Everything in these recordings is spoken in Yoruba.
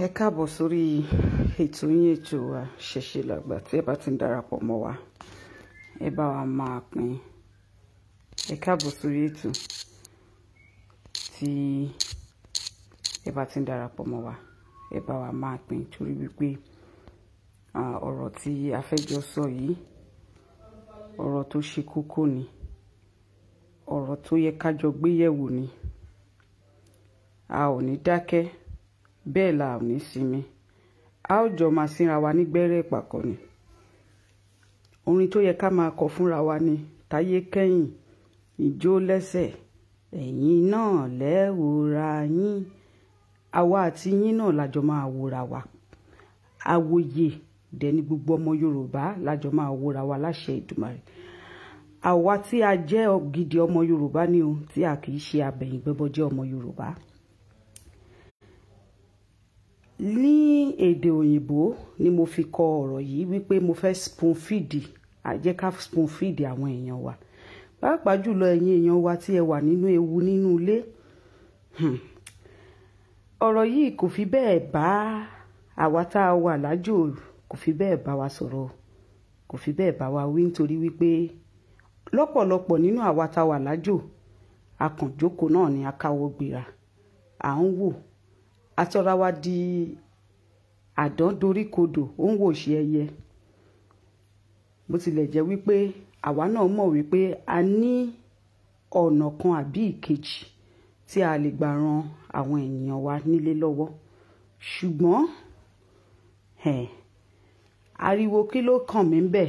Ẹ káàbọ̀ sórí ètò yín, ètò wa Ṣẹ̀ṣe Làgbà. Tí ẹ bá ti ń darapọ̀ mọ́ wa, ẹ bá wa máa pín. Ẹ káàbọ̀ sórí ètò. Tí ẹ bá ti ń darapọ̀ mọ́ wa, ẹ bá wa máa pín, torí wípé ọ̀rọ̀ tí a fẹ́ jọ sọ yìí, ọ̀rọ̀ tó ṣe kókó ni, ọ̀rọ̀ tó yẹ ká jọ gbé yẹ̀wò ni. A ò ní dákẹ́, bẹ́ẹ̀ la ò ní sinmi. A ó jọ máa sínra wa nígbẹ́rẹ́ ìpàkọ́ ni. Orin tó yẹ ká máa kọ fúnra wa ni táyé kẹ́yìn ìjó lẹ́sẹ̀, ẹ̀yin náà lẹ́wòra yín. Àwa àti yín náà lájọ máa wòra wa. Àwòyè dẹ̀ ni gbogbo ọmọ Yorùbá lájọ máa wòra wa láṣẹ Èdùmàrè. Àwa tí a jẹ́ gidi ọmọ Yorùbá ni o, tí a kì í ṣe abẹ̀yìngbẹ́bọjẹ́ ọmọ Yorùbá. Ní èdè òyìnbó ni mo fi kọ ọ̀rọ̀ yìí, wípé mo fẹ́ spoon feed, jẹ́ ká spoon feed àwọn èèyàn wa, pàápàá jùlọ ẹ̀yin èèyàn wa tí ẹ wà nínú ewu nínú ilé. Ọ̀rọ̀ yìí kò fi bẹ́ẹ̀ bá àwa tá a wà lájò, kò fi bẹ́ẹ̀ bá wa sọ̀rọ̀, kò fi bẹ́ẹ̀ bá wa wí, nítorí wípé lọ́pọ̀lọpọ̀ nínú àwa tá a wà lájò, a kàn jókòó náà ni, a káwọ́ gbéra, à ń wò, atọ́ra wa di àdán doríkodò, ó ń wò ṣe ẹyẹ. Bó tilẹ̀ jẹ́ wípé àwa náà mọ̀ wípé a ní ọ̀nà kan àbí ìkejì tí a lè gbà ran àwọn ènìyàn wa nílé lọ́wọ́, ṣùgbọ́n ariwo kí ló kàn mí ń bẹ̀?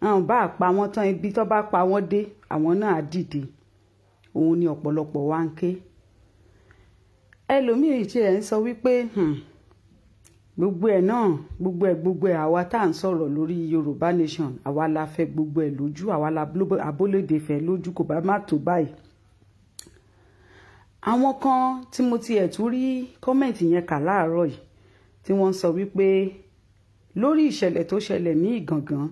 Àwọn bá pa wọ́n tán, ibi tó bá pa wọ́n dé, àwọn náà á dìde. Òun ni ọ̀pọ̀lọpọ̀ wa ń ké. Ẹlòmíì tí ẹ̀ ń sọ wípé gbogbo ẹ̀ náà, gbogbo ẹ̀, gbogbo ẹ̀, àwa tá à ń sọ̀rọ̀ lórí Yorùbá Nation, àwa la fẹ́ gbogbo ẹ̀ lójú, àwa la abólóde fẹ́ lójú, kò bá má tó báyìí. Àwọn kan tí mo ti ẹ̀ tún rí comment yẹn kà láàárọ̀ yìí, tí wọ́n ń sọ wípé lórí ìṣẹ̀lẹ̀ tó ṣẹlẹ̀ ní Ìgàngán,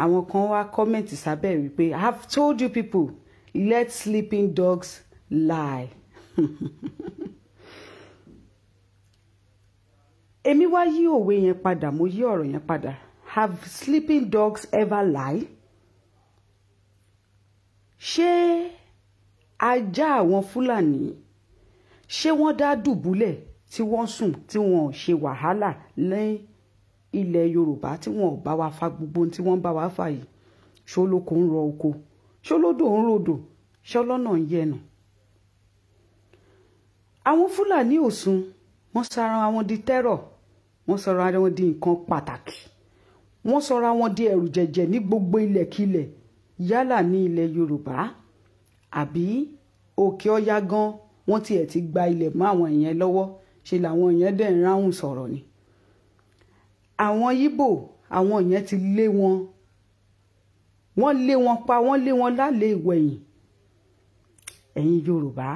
àwọn kan wá comment sábẹ́ wípé, "I have told you people, let sleeping dogs lie." Èmi wá yí òwe yẹn padà, mo yí ọ̀rọ̀ yẹn padà. Have sleeping dogs ever lie? Ṣé ajá àwọn Fúlàní, ṣé wọ́n dá dùbúlẹ̀ tí wọ́n sùn, tí wọ́n ò ṣe wàhálà lẹ́yìn ilẹ̀ Yorùbá, tí wọ́n ò bá wa fa gbogbo tí wọ́n bá wa fà yìí? Ṣólóko ń rọ oko, ṣólódò ń rodò, ṣọlọ́nà ń yẹnu? Àwọn Fúlàní ò sùn, wọ́n sọra wọn di tẹ́rọ̀, wọ́n sọra wọn di nǹkan pàtàkì, wọ́n sọra wọn di ẹ̀rù jẹ̀jẹ̀ ní gbogbo ilẹ̀kilẹ̀, yálà ní ilẹ̀ Yorùbá àbí òkè ọya gan. Wọ́n tiẹ̀ ti gba ilẹ̀ mọ́ àwọn èèyàn lọ́wọ́, ṣe làwọn èèyàn dẹ̀ ń ráhùn sọ̀rọ̀ ni. Àwọn Yíbò, àwọn èèyàn ti lé wọn, wọ́n lé wọn pa, wọ́n lé wọn lálẹ́ ìwẹ̀yìn. Ẹ̀yin Yorùbá,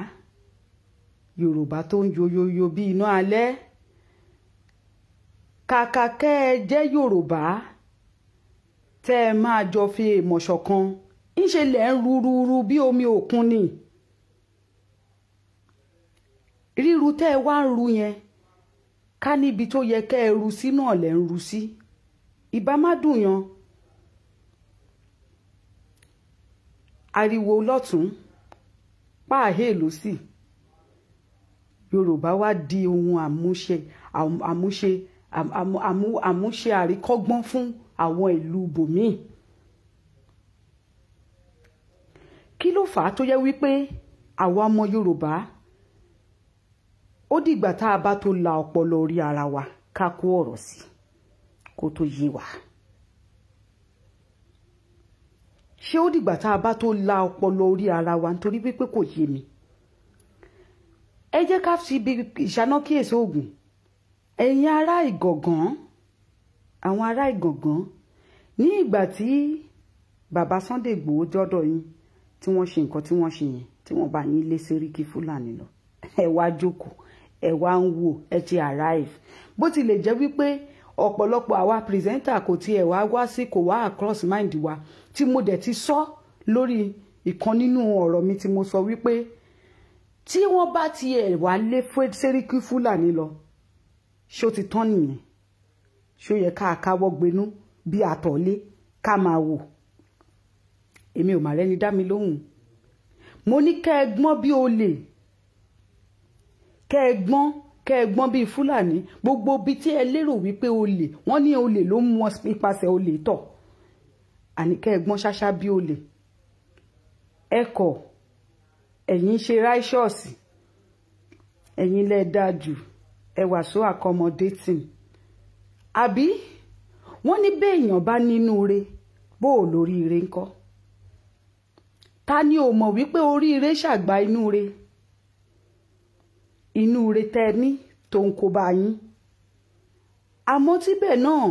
Yorùbá tó ń yoyoyo bí iná alẹ́, kàkà kẹ́ ẹ jẹ́ Yorùbá tẹ́ ẹ máa jọ fi ìmọ̀ ṣọ̀kan, ńṣe lẹ̀ ń rúrúrú bí omi òkun ni. Ríru tẹ́ ẹ wá ń ru yẹn, ká níbi tó yẹ kẹ́ ẹ ru sí náà lẹ̀ ń ru sí, ìbá má dùn yan. Ariwo lọ́tún, páàhé lósì, Yorùbá wá di ohun àmúṣe àmúṣe àmúṣe àríkọ́gbọ́n fún àwọn ìlú bòmíì. Kí ló fà á tó yẹ wípé àwa ọmọ Yorùbá, ó dìgbà tá a bá tó la ọpọlọ orí ara wa ká kó ọ̀rọ̀ sí kó tó yé wa? Ṣé ó dìgbà tá a bá tó la ọpọlọ orí ara wa? Nítorí wípé kò yé mi. Ẹ jẹ́ ká fi ibi ìṣáná kíyèsí oògùn. Ẹ̀yin ará Ìgàngán, àwọn ará Ìgàngán, ní ìgbà tí bàbá Sunday Igboho dọ́dọ̀ yín, tí wọ́n ṣe nǹkan tí wọ́n ṣe yẹn, tí wọ́n bá yín lé Sẹ́ríkì Fúlàní lọ, ẹ wá jókòó, ẹ wá ń wò, ẹ ti arrive. Bó tilẹ̀ jẹ́ wípé ọ̀pọ̀lọpọ̀ àwa pírẹsẹ́ńtà kò tiẹ̀ wá wá sí, kò wá across mind wa, tí mo dẹ̀ ti sọ lórí ìkan nínú ọ̀rọ̀ mi tí mo sọ wípé tí wọ́n bá tiẹ̀ wá lé Sẹ́ríkì Fúlàní lọ, Ṣó ti tán nìyẹn? Ṣó yẹ ká káwọ́ gbenú bí àtọ̀lé ká máa wò? Èmi ò mà rẹ́ni dá mi lóhùn. Mo ní kẹ́ ẹ gbọ́n bí olè, kẹ́ ẹ gbọ́n, kẹ́ ẹ gbọ́n bí Fúlàní. Gbogbo ibi tí ẹ lérò wípé olè, wọ́n ní olè ló mú wọn ipasẹ̀ olè tọ̀. Àní kẹ́ ẹ gbọ́n ṣáṣá bí olè. Ẹ kọ̀, ẹ̀yin ṣe ráìṣọ́ọ̀sì, ẹ̀yin lẹ dáa jù, ẹ wà so accommodating. Àbí wọ́n ní béèyàn bá nínú re, bó o lórí ire ńkọ́? Ta ni ò mọ̀ wípé oríire ṣàgbà inú re? Inú re tẹ́ ní tó ń kó bá yín. Àmọ́ tíbẹ̀ náà,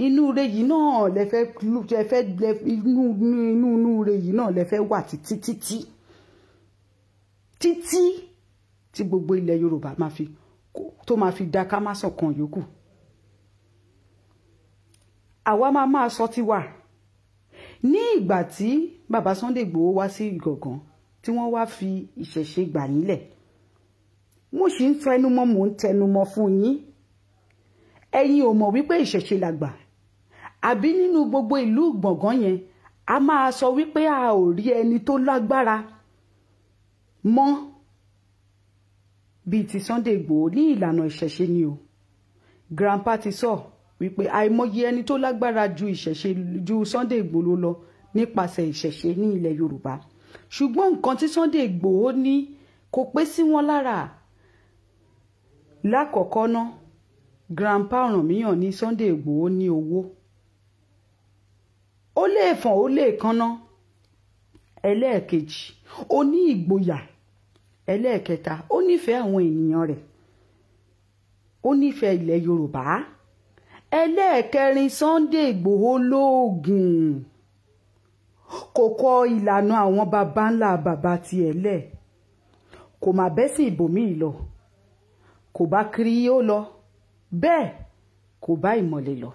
inú re yìí náà lẹ fẹ́ inú re yìí náà lẹ fẹ́ wà títí títí títí tí gbogbo ilẹ̀ Yorùbá máa fi tó máa fi dá ká má sọ̀kan yòókù. Àwa máa máa sọ tiwa. Ní ìgbà tí bàbá Sunday Igboho wá sí Ìgàngán tí wọ́n wá fi ìṣẹ̀ṣe gbà yín lẹ̀, mo sì ń tẹnumọ́, mò ń tẹnumọ́ fún yín. Ẹ̀yin ò mọ̀ wípé ìṣẹ̀ṣe làgbà. Àbí nínú gbogbo ìlú Gbọ̀ngán yẹn, a máa sọ wípé a ò rí ẹni tó lágbára mọ́ bíi ti Sunday Igboho ní ìlànà ìṣẹ̀ṣe ni o. Grandpa ti sọ wípé àìmọye ẹni tó lágbára ju ìṣẹ̀ṣe ju Sunday Igboho lọ nípasẹ̀ ìṣẹ̀ṣe ní ilẹ̀ Yorùbá. Ṣùgbọ́n nǹkan tí Sunday Igboho ní kò pé sí wọn lára. Lákọ̀ọ́kọ́ ná, Grandpa Ọ̀rànmíyàn ní Sunday Igboho ní owó. Ó lè fọ̀n, ó lè kanná. Ẹlẹ́ẹ̀kejì, ó ní ìgboyà. Ẹlẹ́ẹ̀kẹta, ó nífẹ̀ẹ́ àwọn ènìyàn rẹ̀. Ó nífẹ̀ẹ́ ilẹ̀ Yorùbá. Ẹlẹ́ẹ̀kẹrin, Sunday Igboho lóògùn. Kò kọ ìlànà àwọn baba ńlá baba tiẹ̀ lẹ̀. Kò má bẹ́sìn ibòmíì lọ. Kò bá kiri ó lọ. Bẹ́ẹ̀ kò bá ìmọ̀le lọ.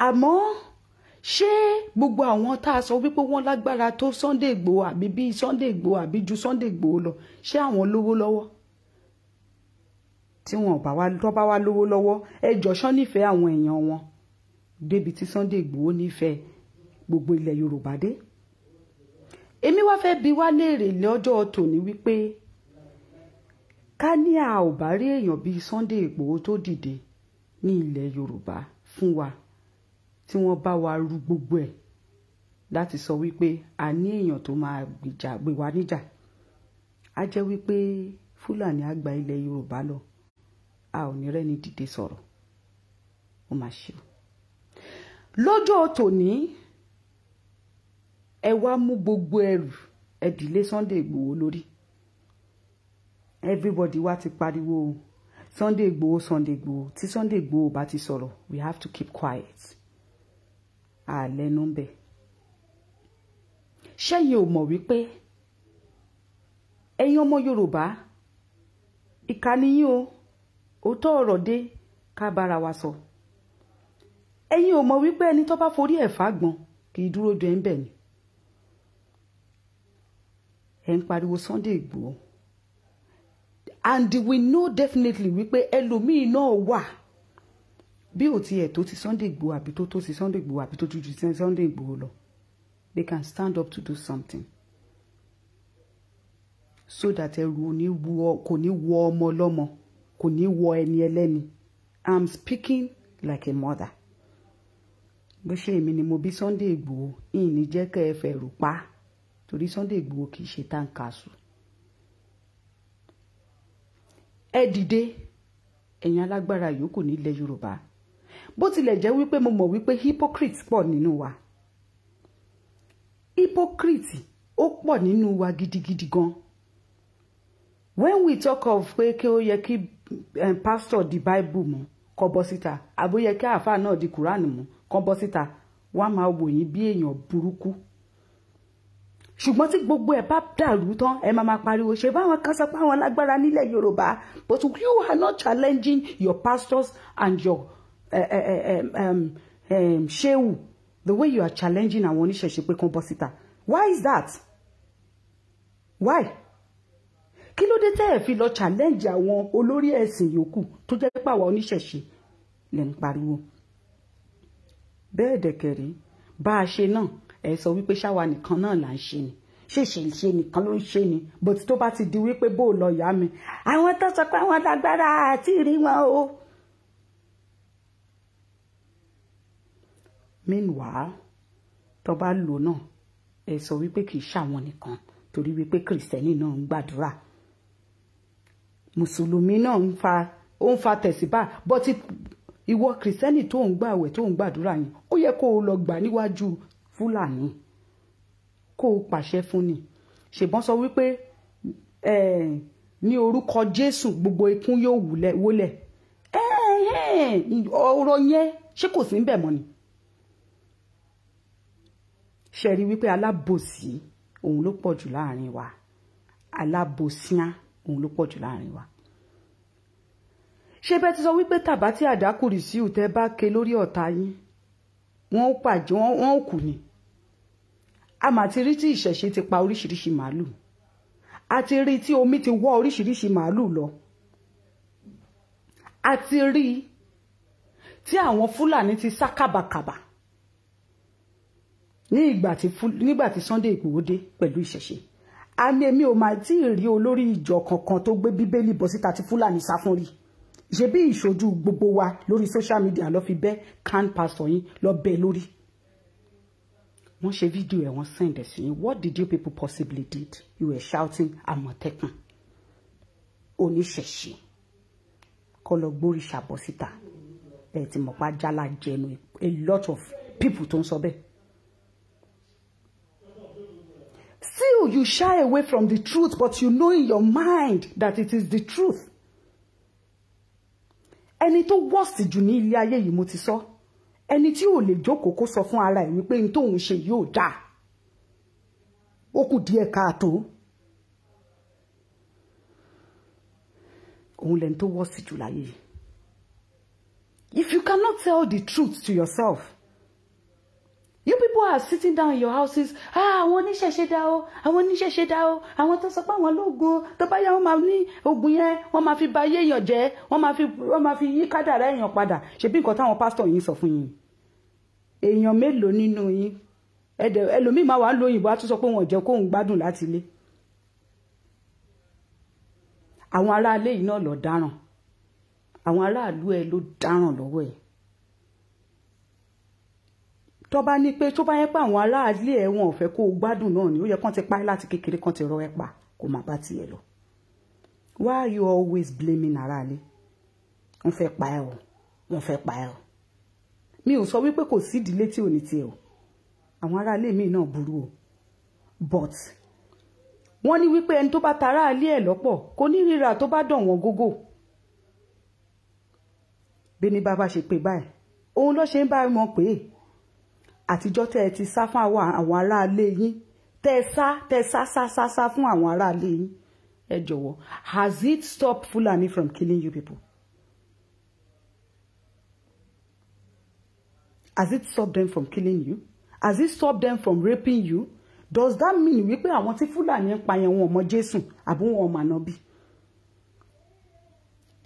Àmọ́ ṣé gbogbo àwọn tá a sọ wípé wọ́n lágbára tó Sunday Igboho àbí bí Sunday Igboho àbí ju Sunday Igboho lọ, ṣé àwọn lówó lọ́wọ́? Tí wọn bá wá tó bá wá lówó lọ́wọ́, ẹ jọ̀ọ́ ṣán nífẹ̀ẹ́ àwọn èèyàn wọn débi tí Sunday Igboho nífẹ̀ẹ́ gbogbo ilẹ̀ Yorùbá dé? Èmi wá fẹ́ bi wá léèrè lọ́jọ́ tòní wípé ká ní a ò bá rí èèyàn bíi Sunday Igboho tó dìde ní ilẹ̀ Yorùbá fún wa, tí wọ́n bá wa rú gbogbo ẹ̀ láti sọ wípé a ní èèyàn tó máa gbìjà gbé wa níjà, á jẹ́ wípé Fúlàní á gba ilẹ̀ Yorùbá lọ, a ò ní rẹ́ni dìde sọ̀rọ̀. Ó máa ṣe o. Lọ́jọ́ tòní, ẹ wá mú gbogbo ẹrù ẹ dìlé Sunday Igboho lórí. Everybody wá ti pariwo Sunday Igboho, Sunday Igboho. Tí Sunday Igboho bá ti sọ̀rọ̀, we have to keep quiet. Àlẹ́nu ń bẹ̀. Ṣẹ́yìn ò mọ̀ wípé ẹ̀yin ọmọ Yorùbá, ìkà ni yín o. Òótọ́ ọ̀rọ̀ dé ká bára wa sọ. Ẹ̀yin ò mọ̀ wípé ẹni tó bá forí ẹ̀ fágbọn kì í dúró de ẹ̀ ń bẹ̀ ni. Ẹ̀ ń pariwo Sunday Igboho, and we know definitely wípé ẹlòmíì náà wà bí ò tiẹ̀ tó ti Sunday Igboho àbí tó tó ti Sunday Igboho àbí tó ju ti Sunday Igboho lọ. They can stand up to do something so that ẹrù kò ní wọ ọmọ lọ́mọ, kò ní wọ ẹni ẹlẹ́ni. I'm speaking like a mother. Bó ṣe èmi ni mo bí Sunday Igboho, ìní jẹ́ kẹ́ ẹ fẹ̀rù pa, torí Sunday Igboho kì í ṣe táǹkàṣù. Ẹ dìde, ẹ̀yin alágbára yòókù nílẹ̀ Yorùbá. Bó tilẹ̀ jẹ́ wípé mo mọ̀ wípé hypocrite pọ̀ nínú wa. Hypocrite ó pọ̀ nínú wa gidigidi gan. When we talk of pé kí ó yẹ kí pastor di Bible mú kó bọ́ síta, àbó yẹ kí àáfàá náà di Quran mú kó bọ́ síta, wọ́n á máa wò yín bí èèyàn burúkú. Ṣùgbọ́n tí gbogbo ẹ̀ bá dàrú tán, ẹ máa máa pariwo ṣe báwọn kan sọ pé àwọn lágbára nílẹ̀ Yorùbá. But you are not challenging your pastors and your shehu the way you are challenging àwọn oníṣẹ̀ṣe pé kán bọ́ síta. Why is that? Why? Kí ló dé tẹ́ ẹ̀ fi lọ challenge àwọn olórí ẹ̀sìn yòókù tó jẹ́ pé àwa oníṣẹ̀ṣe lè ń pariwo? Bẹ́ẹ̀ dẹ̀kẹ̀rí bá a ṣe náà, ẹ sọ wípé ṣáwa nìkan náà là ń ṣe ni, ṣèṣe ṣe nìkan ló ń ṣe ni. But tó bá ti di wípé bó o lọ yá mi, àwọn tó sọ pé àwọn lágbára àti rí wọn o. Meanwhile, tó bá lò náà, ẹ sọ wípé kì í ṣàwọn nìkan, torí wípé kìrìsìtẹ́nì náà ń gbàdúrà, mùsùlùmí náà ń fa, ó ń fa tẹ̀síbà. But ìwọ kìrìsìtẹ́nì tó ń gbàwẹ̀, tó ń gbàdúrà yẹn, ó yẹ kó o lọ gbà níwájú Fúlàní, kó o pàṣẹ fún ni. Ṣèbọn sọ wípé ní orúkọ Jésù gbogbo ikún yóò wólẹ̀. Ọ̀rọ̀ yẹn ṣé kò sí ń bẹ̀ mọ́ ni? Ṣe rí wípé alábòsí òun ló pọ̀ jù láàrin wa, alábòsíá òun ló pọ̀ jù láàrin wa. Ṣé bẹ́ẹ̀ ti sọ wípé tàbá tí àdákùrì sí ìtẹ́ bá ké lórí ọ̀tá yín, wọ́n ó pàjẹ́, wọ́n ó kù ni. A mà ti rí tí ìṣẹ̀ṣe ti pa oríṣiríṣi màálù, a ti rí tí omi ti wọ́ oríṣiríṣi màálù lọ, a ti rí tí àwọn Fúlàní ti sá kàbàkàbà ní ìgbà tí Sunday Igboho dé pẹ̀lú ìṣẹ̀ṣe. Àmì èmi ò máa tí ì rí olórí ìjọ kankan tó gbé bíbélì bọ́ síta tí Fúlàní sá fún rí. Ṣe bí ìṣojú gbogbo wa lórí social media lọ fi bẹ́ can pastor yín lọ bẹ́ lórí. Wọ́n ṣe fídíò ẹ̀, wọ́n send ẹ̀ sí yín. What did you people possibly did? You were shouting Àmọ̀tẹ́kùn, oníṣẹ̀ṣe kọ́ lọ gbóríṣà bọ́ síta. Ẹ ti mọ̀ pa jálá jẹnu a lot of people tó ń sọ bẹ́ẹ̀. Still, you shy away from the truth, but you know in your mind that it is the truth. Ẹni tó worst jù ní ilé ayé yìí, mo ti sọ, ẹni tí ò lè jókòó kó sọ fún ara ẹ̀ wípé n tóun ṣe yóò dáa, ó kù díẹ̀ káàtó, òun lẹni tó worst jù láyé yìí. If you cannot tell the truth to yourself, you people are sitting down in your houses, ah, àwọn oníṣẹ̀ṣe dá o, àwọn oníṣẹ̀ṣe dá o, àwọn tó sọ pé àwọn lóògùn, tó bá yá wọ́n máa ní oògùn yẹn, wọ́n máa fi ba ayé èèyàn jẹ́, wọ́n máa fi yí kádàrá èèyàn padà. Ṣebí nǹkan táwọn pásítọ̀ yín sọ fún yín? Èèyàn mélòó nínú yín? Ẹ̀dẹ̀ ẹlòmíì máa wà lóyìnbó, á tún sọ pé wọn ò jẹ́ kóun gbádùn láti ilé. Àwọn aráalé yìí náà lọ dáràn, àwọn aráàlú ẹ ló dáràn lọ́wọ́ ẹ̀. Tó bá ní pé tó bá yẹ pé àwọn aráalé ẹ wọn ò fẹ́ kó o gbádùn náà ni, ó yẹ kán ti pa ẹ́ láti kékeré, kán ti rọ ẹ pa, kó má bá tiẹ̀ lọ. Why are you always blaming aráalé? Wọ́n fẹ́ pa ẹ́ o, wọ́n fẹ́ pa ẹ́ o. Mi ò sọ wípé kò sí ìdílé tí ò ní tiẹ̀ o, àwọn aráalé mi náà burú o, but wọ́n ní wípé ẹni tó bá ta aráalé ẹ̀ lọ́pọ̀ kò ní ríra tó bá dàn wọ́n gógó. Bí ní bàbá ṣe pé báyìí, òun ló ṣe ń bá wọn pè é. Àtijọ́ tẹ́ ẹ ti sá fún àwọn aráalé yín, tẹ́ ẹ sá, tẹ́ ẹ sá sá sá sá fún àwọn aráalé yín, ẹ jọ̀wọ́, has it stopped Fulani from killing you people? Has it stopped them from killing you? Has it stopped them from raping you? Does that mean wípé àwọn tí Fúlàní ń pa yẹn, wọn ò mọ Jésù àbí wọn ò mọ Ànábì?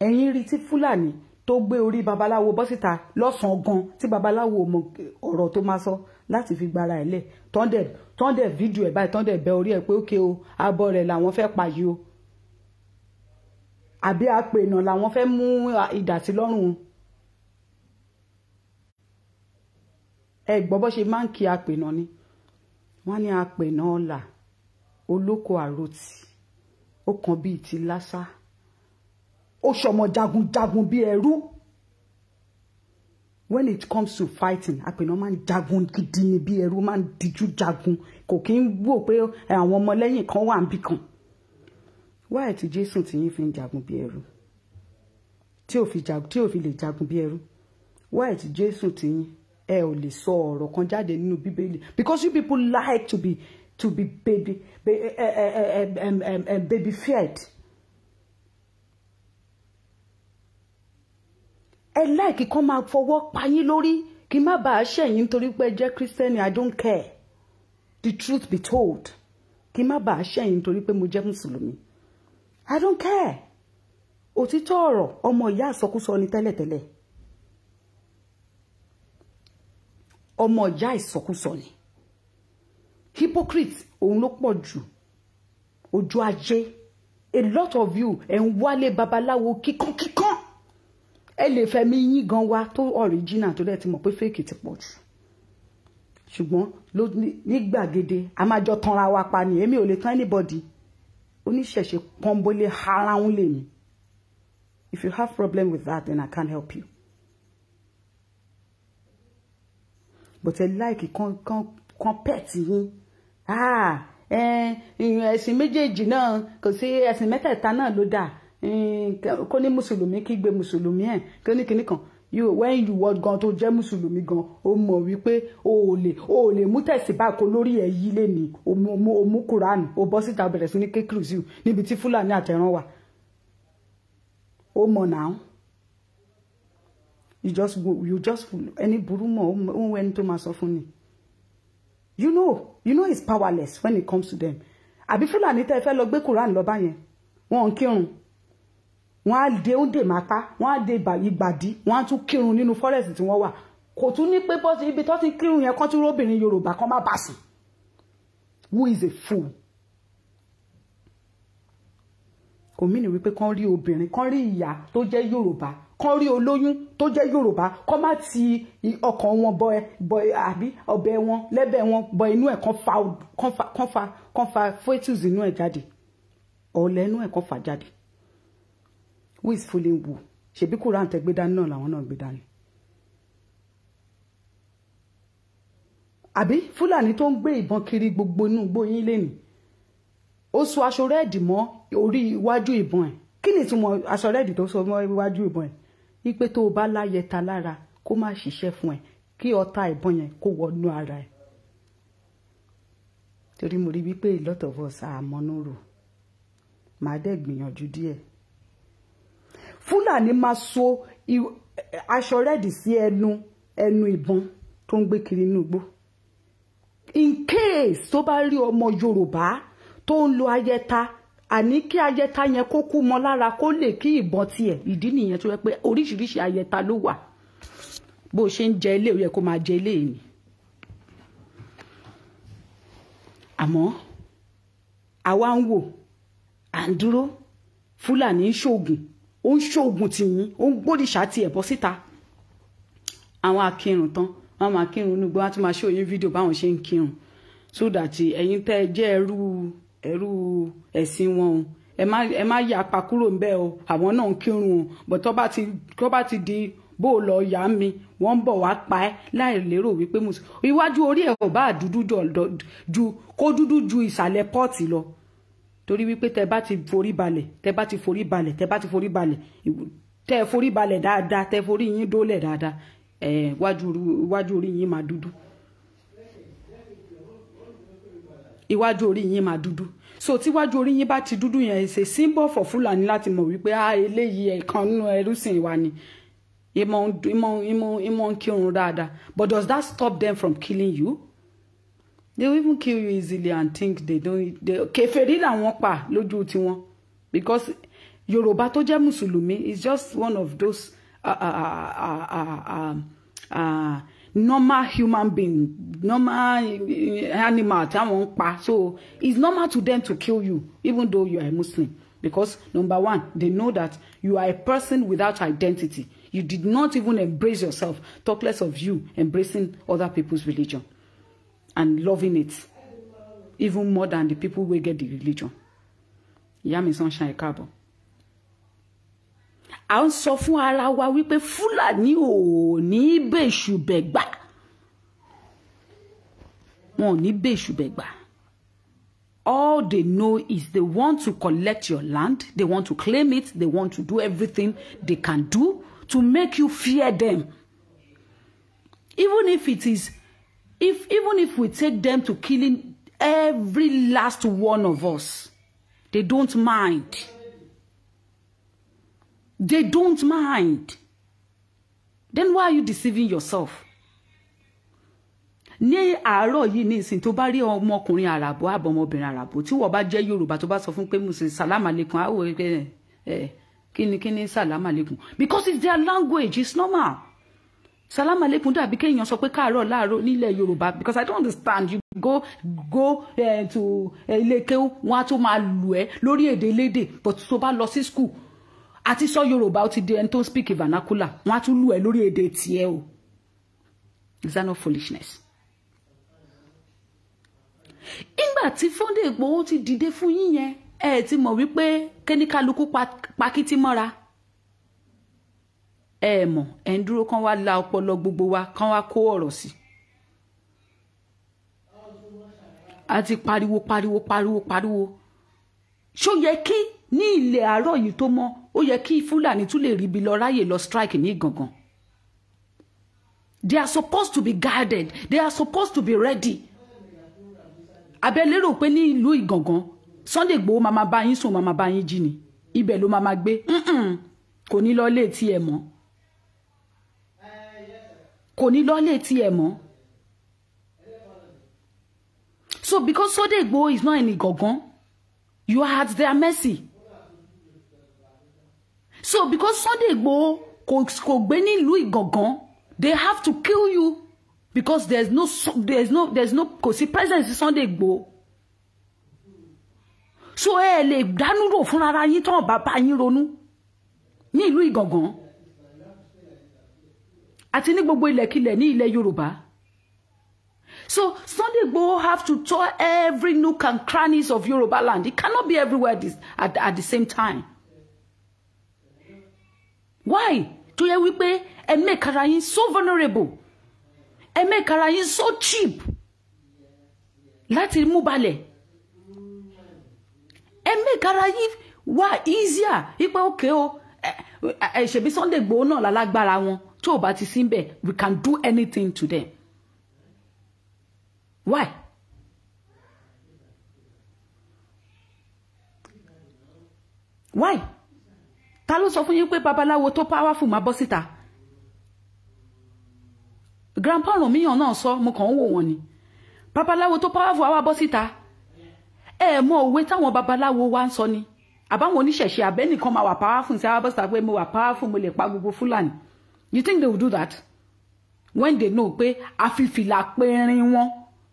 Ẹ̀yin rí tí Fúlàní tó gbé orí babaláwo bọ́ síta lọ́sàn-án gan, tí babaláwo mọ ọ̀rọ̀ tó máa sọ láti fi gbára ẹ̀ lẹ̀, tọ́ndẹ̀ fídíò ẹ̀ báyìí, tọ́ndẹ̀ bẹ orí ẹ̀ pé ókè o, abọ́ rẹ̀ làwọn fẹ́ pa yìí o, àbí apènà làwọn fẹ́ mú idà sí lọ́rùn. Ẹ gbọ́ bó ṣe máa ń kí apènà ni. Wọ́n ní apènà ọ̀la olóko àròtì, ó kan bíi ti lásà, ó ṣọmọ jagunjagun bíi ẹrú. When it comes to fighting, àpènà máa ń jagun gidi ni, bí ẹrú, máa ń dijú jagun, kò kí ń wò pé àwọn ọmọlẹ́yìn kan wà níbì kan. Wáyé tí Jésù tí yín fi ń jagun bí ẹrú, tí ò fi lè jagun bí ẹrú? Wáyé tí Jésù tí yín, ẹ ò lè sọ ọ̀rọ̀ kan jáde nínú Bíbélì? Because you people like to be baby fed. Ẹ like kán máa fọwọ́ pa yín lórí kí má bàa ṣẹ̀yìn nítorí pé ẹ jẹ́ Kírísítẹ́nì. I don't care, the truth be told, kí má bàa ṣẹ̀yìn nítorí pé mo jẹ́ mùsùlùmí. I don't care. Òtítọ́ ọ̀rọ̀ ọmọ ìyá ìsọkúsọ ni tẹ́lẹ̀tẹ́lẹ̀. Ọmọ ìyá ìsọkúsọ ni. Hypocrite òun ló pọ̀ jù. Ojú ajé. A lot of you ẹ̀ ń wálé babaláwo kíkankíkan. Ẹ lè fẹ̀mí yín gan wa tó original tó dẹ̀ ti mọ̀ pé fake ti pọ̀ jù. Ṣùgbọ́n ní gbàgede a máa jọ tanra wa pa ni, èmi ò lè tán anybody. Oníṣẹ̀ṣe pọ́nbólé haráhùn lèmi. If you have problem with that, then I can't help you. But ẹ like kan pet yín. Ah, ẹ̀sìn méjèèjì náà kò sí, ẹ̀sìn mẹ́tẹ̀ẹ̀ta náà ló dáa. Kó ní mùsùlùmí kí gbé mùsùlùmí ẹ̀ kó ní kinní kan. You when you wọ gan tó jẹ́ mùsùlùmí gan, o mọ̀ wípé o ò lè mú tẹ̀síbá kó lórí ẹ̀ yí lé ní o mú Kúránì, o bọ́ síta bẹ̀rẹ̀ sí ní kékeré níbi tí Fúlàní àtẹ̀ràn wà. O mọ̀ náà. You just ẹni burú mọ̀ ó ń wẹ́ni tó máa sọ fún ni. You know it's powerless when it comes to them. Àbí Fúlàní tẹ́ fẹ́ lọ gbé Kúránì lọ bá yẹn, wọ́n ń kírun. Wọ́n á dé oúnjẹ máa pa, wọ́n á dé ìgbàdí, wọ́n á tún kírun nínú forest tí wọ́n wà. Kò tún ní pé bọ́sí ibi tó ti kírun yẹn kán tún róbìnrin Yorùbá kan má bà sùn. Who is a fool? Kò mí ní wípé kán rí obìnrin, kán rí ìyá tó jẹ́ Yorùbá, kán rí olóyún tó jẹ́ Yorùbá, kán má ti ọkàn wọn bọ àbí ọbẹ̀ wọn lẹ́bẹ̀ wọn bọ inú ẹ̀, kán fa fetus inú ẹ̀ jáde, ọ̀lẹ́ inú ẹ̀ kán fà jáde. Who is fooling who? Ṣebí Quran tẹ́ gbé dání náà làwọn náà gbé dání. Àbí Fúlàní tó ń gbé ìbọn kiri gbogbo inú igbó yín lénìí, ó so aṣọ rẹ́ẹ̀dì mọ́ orí iwájú ìbọn ẹ̀. Kí ni ìtumọ̀ aṣọ rẹ́ẹ̀dì tó so mọ́ iwájú ìbọn ẹ̀? Wípé tó o bá láyẹta lára kó má ṣiṣẹ́ fún ẹ, kí ọta ìbọn yẹn kó wọnú ara ẹ̀. Torí mo rí wípé a lot of us àmọ́nú rò. Màá dẹ̀ gbìyànjú díẹ̀. Fúlàní máa so aṣọ rẹ́ẹ̀dì sí ẹnu ìbọn tó ń gbé kiri inú igbó. In case tó bá rí ọmọ Yorùbá tó ń lo ayẹta, àní kí ayẹta yẹn kó kú mọ́ lára kó lè kí ìbọn tiẹ̀. Ìdí nìyẹn tó yẹ pé oríṣiríṣi ayẹta ló wà. Bó ṣe ń jẹ ilé ó yẹ kó máa jẹ ilé ni. Àmọ́ àwa ń wò, à ń dúró. Fúlàní ń ṣoògùn, ó ń ṣoògùn tìyín, ó ń gbódìṣà tiẹ̀ bọ́ síta. Àwọn akírun tán, wọ́n máa kírun inú igbó, wọ́n á tún máa ṣó yín fídíò báwọn ṣe ń kírun. So that ẹ̀yin tẹ́ ẹ jẹ́ ẹrú ẹ̀sìn wọn o, ẹ má yà pa kúrò ńbẹ̀ o, àwọn náà ń kírun o. But tó bá ti di bó o lọ yà mí, wọ́n ń bọ̀ wá pa ẹ́ láì lérò wípé mùsùlùmí. Iwájú orí ẹ̀ ò bá dúdú ju kó dúdú ju ìsàlẹ̀ pọ́ọ̀tì lọ. Torí wípé tẹ́ bá ti forí balẹ̀, tẹ́ bá ti forí balẹ̀, tẹ́ bá ti forí balẹ̀, tẹ́ forí balẹ̀ dáadáa, tẹ́ forí yín dólẹ̀ dáadáa, iwájú orí yín máa dúdú. Iwájú orí yín máa dúdú. So tíwájú orí yín bá ti dúdú yẹn, ṣe symbol for Fúlàní láti mọ̀ wípé ah eléyìí ẹ̀kan nínú ẹrúsìn wa ni. Ìmọ̀ ń kírun dáadáa. But does that stop them from killing you? They will even kill you easily and think they don't. Kèfèrí làwọn pa lójú tiwọn. Because Yorùbá tó jẹ́ mùsùlùmí is just one of those normal human being, normal animal táwọn ń pa. So it's normal to them to kill you, even though you are a Muslim. Because number one, they know that you are a person without identity. You did not even embrace yourself, talk less of you embracing other people's religion and loving it even more than the people who get the religion. Ìyá mi Sunshine, káàbọ̀. À ń sọ fún ara wa wípé Fúlàní ò ní bèṣù bẹ̀gbà. Wọn ò ní bèṣù bẹ̀gbà. All they know is they want to collect your land, they want to claim it, they want to do everything they can do to make you fear them. Even if it is, even if we take them to killing every last one of us, they don't mind. They don't mind. Then why are you deceiving yourself? Ní àárọ̀ yìí ní ìsìn, tó bá rí ọmọkùnrin àràbò àbọ̀mọbìnrin àràbò tí wọ́n bá jẹ́ Yorùbá, tó bá sọ fún pé musu salam aleikum, àwọ̀ ẹ kíni kíni salam aleikum, because it's their language, it's normal. Salam aleikum dàbí kéèyàn sọ pé káàárọ̀ láàárọ̀ nílẹ̀ Yorùbá, because I don't understand. You go to ilé kéwú, wọn á tún máa lù ẹ́ lórí èdè lédè, but tó bá lọ sí school àti sọ Yorùbá, ó ti di ẹni tó ń speak vernacular, wọn á tún lù ẹ́ lórí èdè tiẹ̀ o. Is that not foolishness? Ìgbà tí Sunday Igboho ti dìde fún yín yẹn, ẹ ti mọ̀ wípé kẹ́níkálukú pakítí mọ́ra. Ẹ mọ̀ ẹ ń dúró kán wá la ọpọlọ gbogbo wa, kán wá kó ọ̀rọ̀ sí. A ti pariwo pariwo pariwo pariwo. Ṣó yẹ kí ní ilẹ̀ àárọ̀ yìí tó mọ́, ó yẹ kí Fúlàní tún lè ríbi lọ ráyè lọ strike ní Ìgàngán? They are supposed to be guarded. They are supposed to be ready. Abẹ́ lérò pé ní ìlú Ìgàngán, Sunday Igboho máa ma bá yín sùn, máa ma bá yín jí ni, ibẹ̀ ló máa ma gbé. Kò ní lọ lé tiẹ̀ mọ́, kò ní lọ lé tiẹ̀ mọ́. So because Sunday Igboho is not in Ìgàngán, you are at their mercy. So because Sunday Igboho kò gbé nílùú Ìgàngán, they have to kill you, because there's no kò sí presence Sunday Igboho. So ẹ lè dánú rò fúnra yín tán, bàbá yín ronú ní ìlú Ìgàngán àti ní gbogbo ilẹ̀kilẹ̀ ní ilẹ̀ Yorùbá. So Sunday Igboho have to tour every nook and crannies of Yoruba land. It cannot be everywhere at the same time. Why tó yẹ wípé ẹ make ara yín so vulnerable, ẹ make ara yín so cheap láti mú balẹ̀, ẹ make ara yín wá easier wípé okay o, ẹ ṣèbí Sunday Igboho náà lálágbára wọn, tó o bá ti sí bẹ́ẹ̀, we can do anything to them? Why? Why? Ta ló sọ fún yín pé babaláwo tó powerful máa bọ́ síta? Grandpa Ọ̀rànmíyàn náà sọ, mo kàn ń wò wọ́n ni. Babaláwo tó powerful á wá bọ́ síta? Ẹ mọ òwe táwọn babaláwo wa ń sọ ni, àbáwọn oníṣẹ̀ṣe, àbẹ́nìkan máa wà powerful sí, á wá bọ́ síta pé mo wà powerful, mo lè pa gbogbo Fúlàní? You think they will do that when they know pé àfìfìlà périn wọn,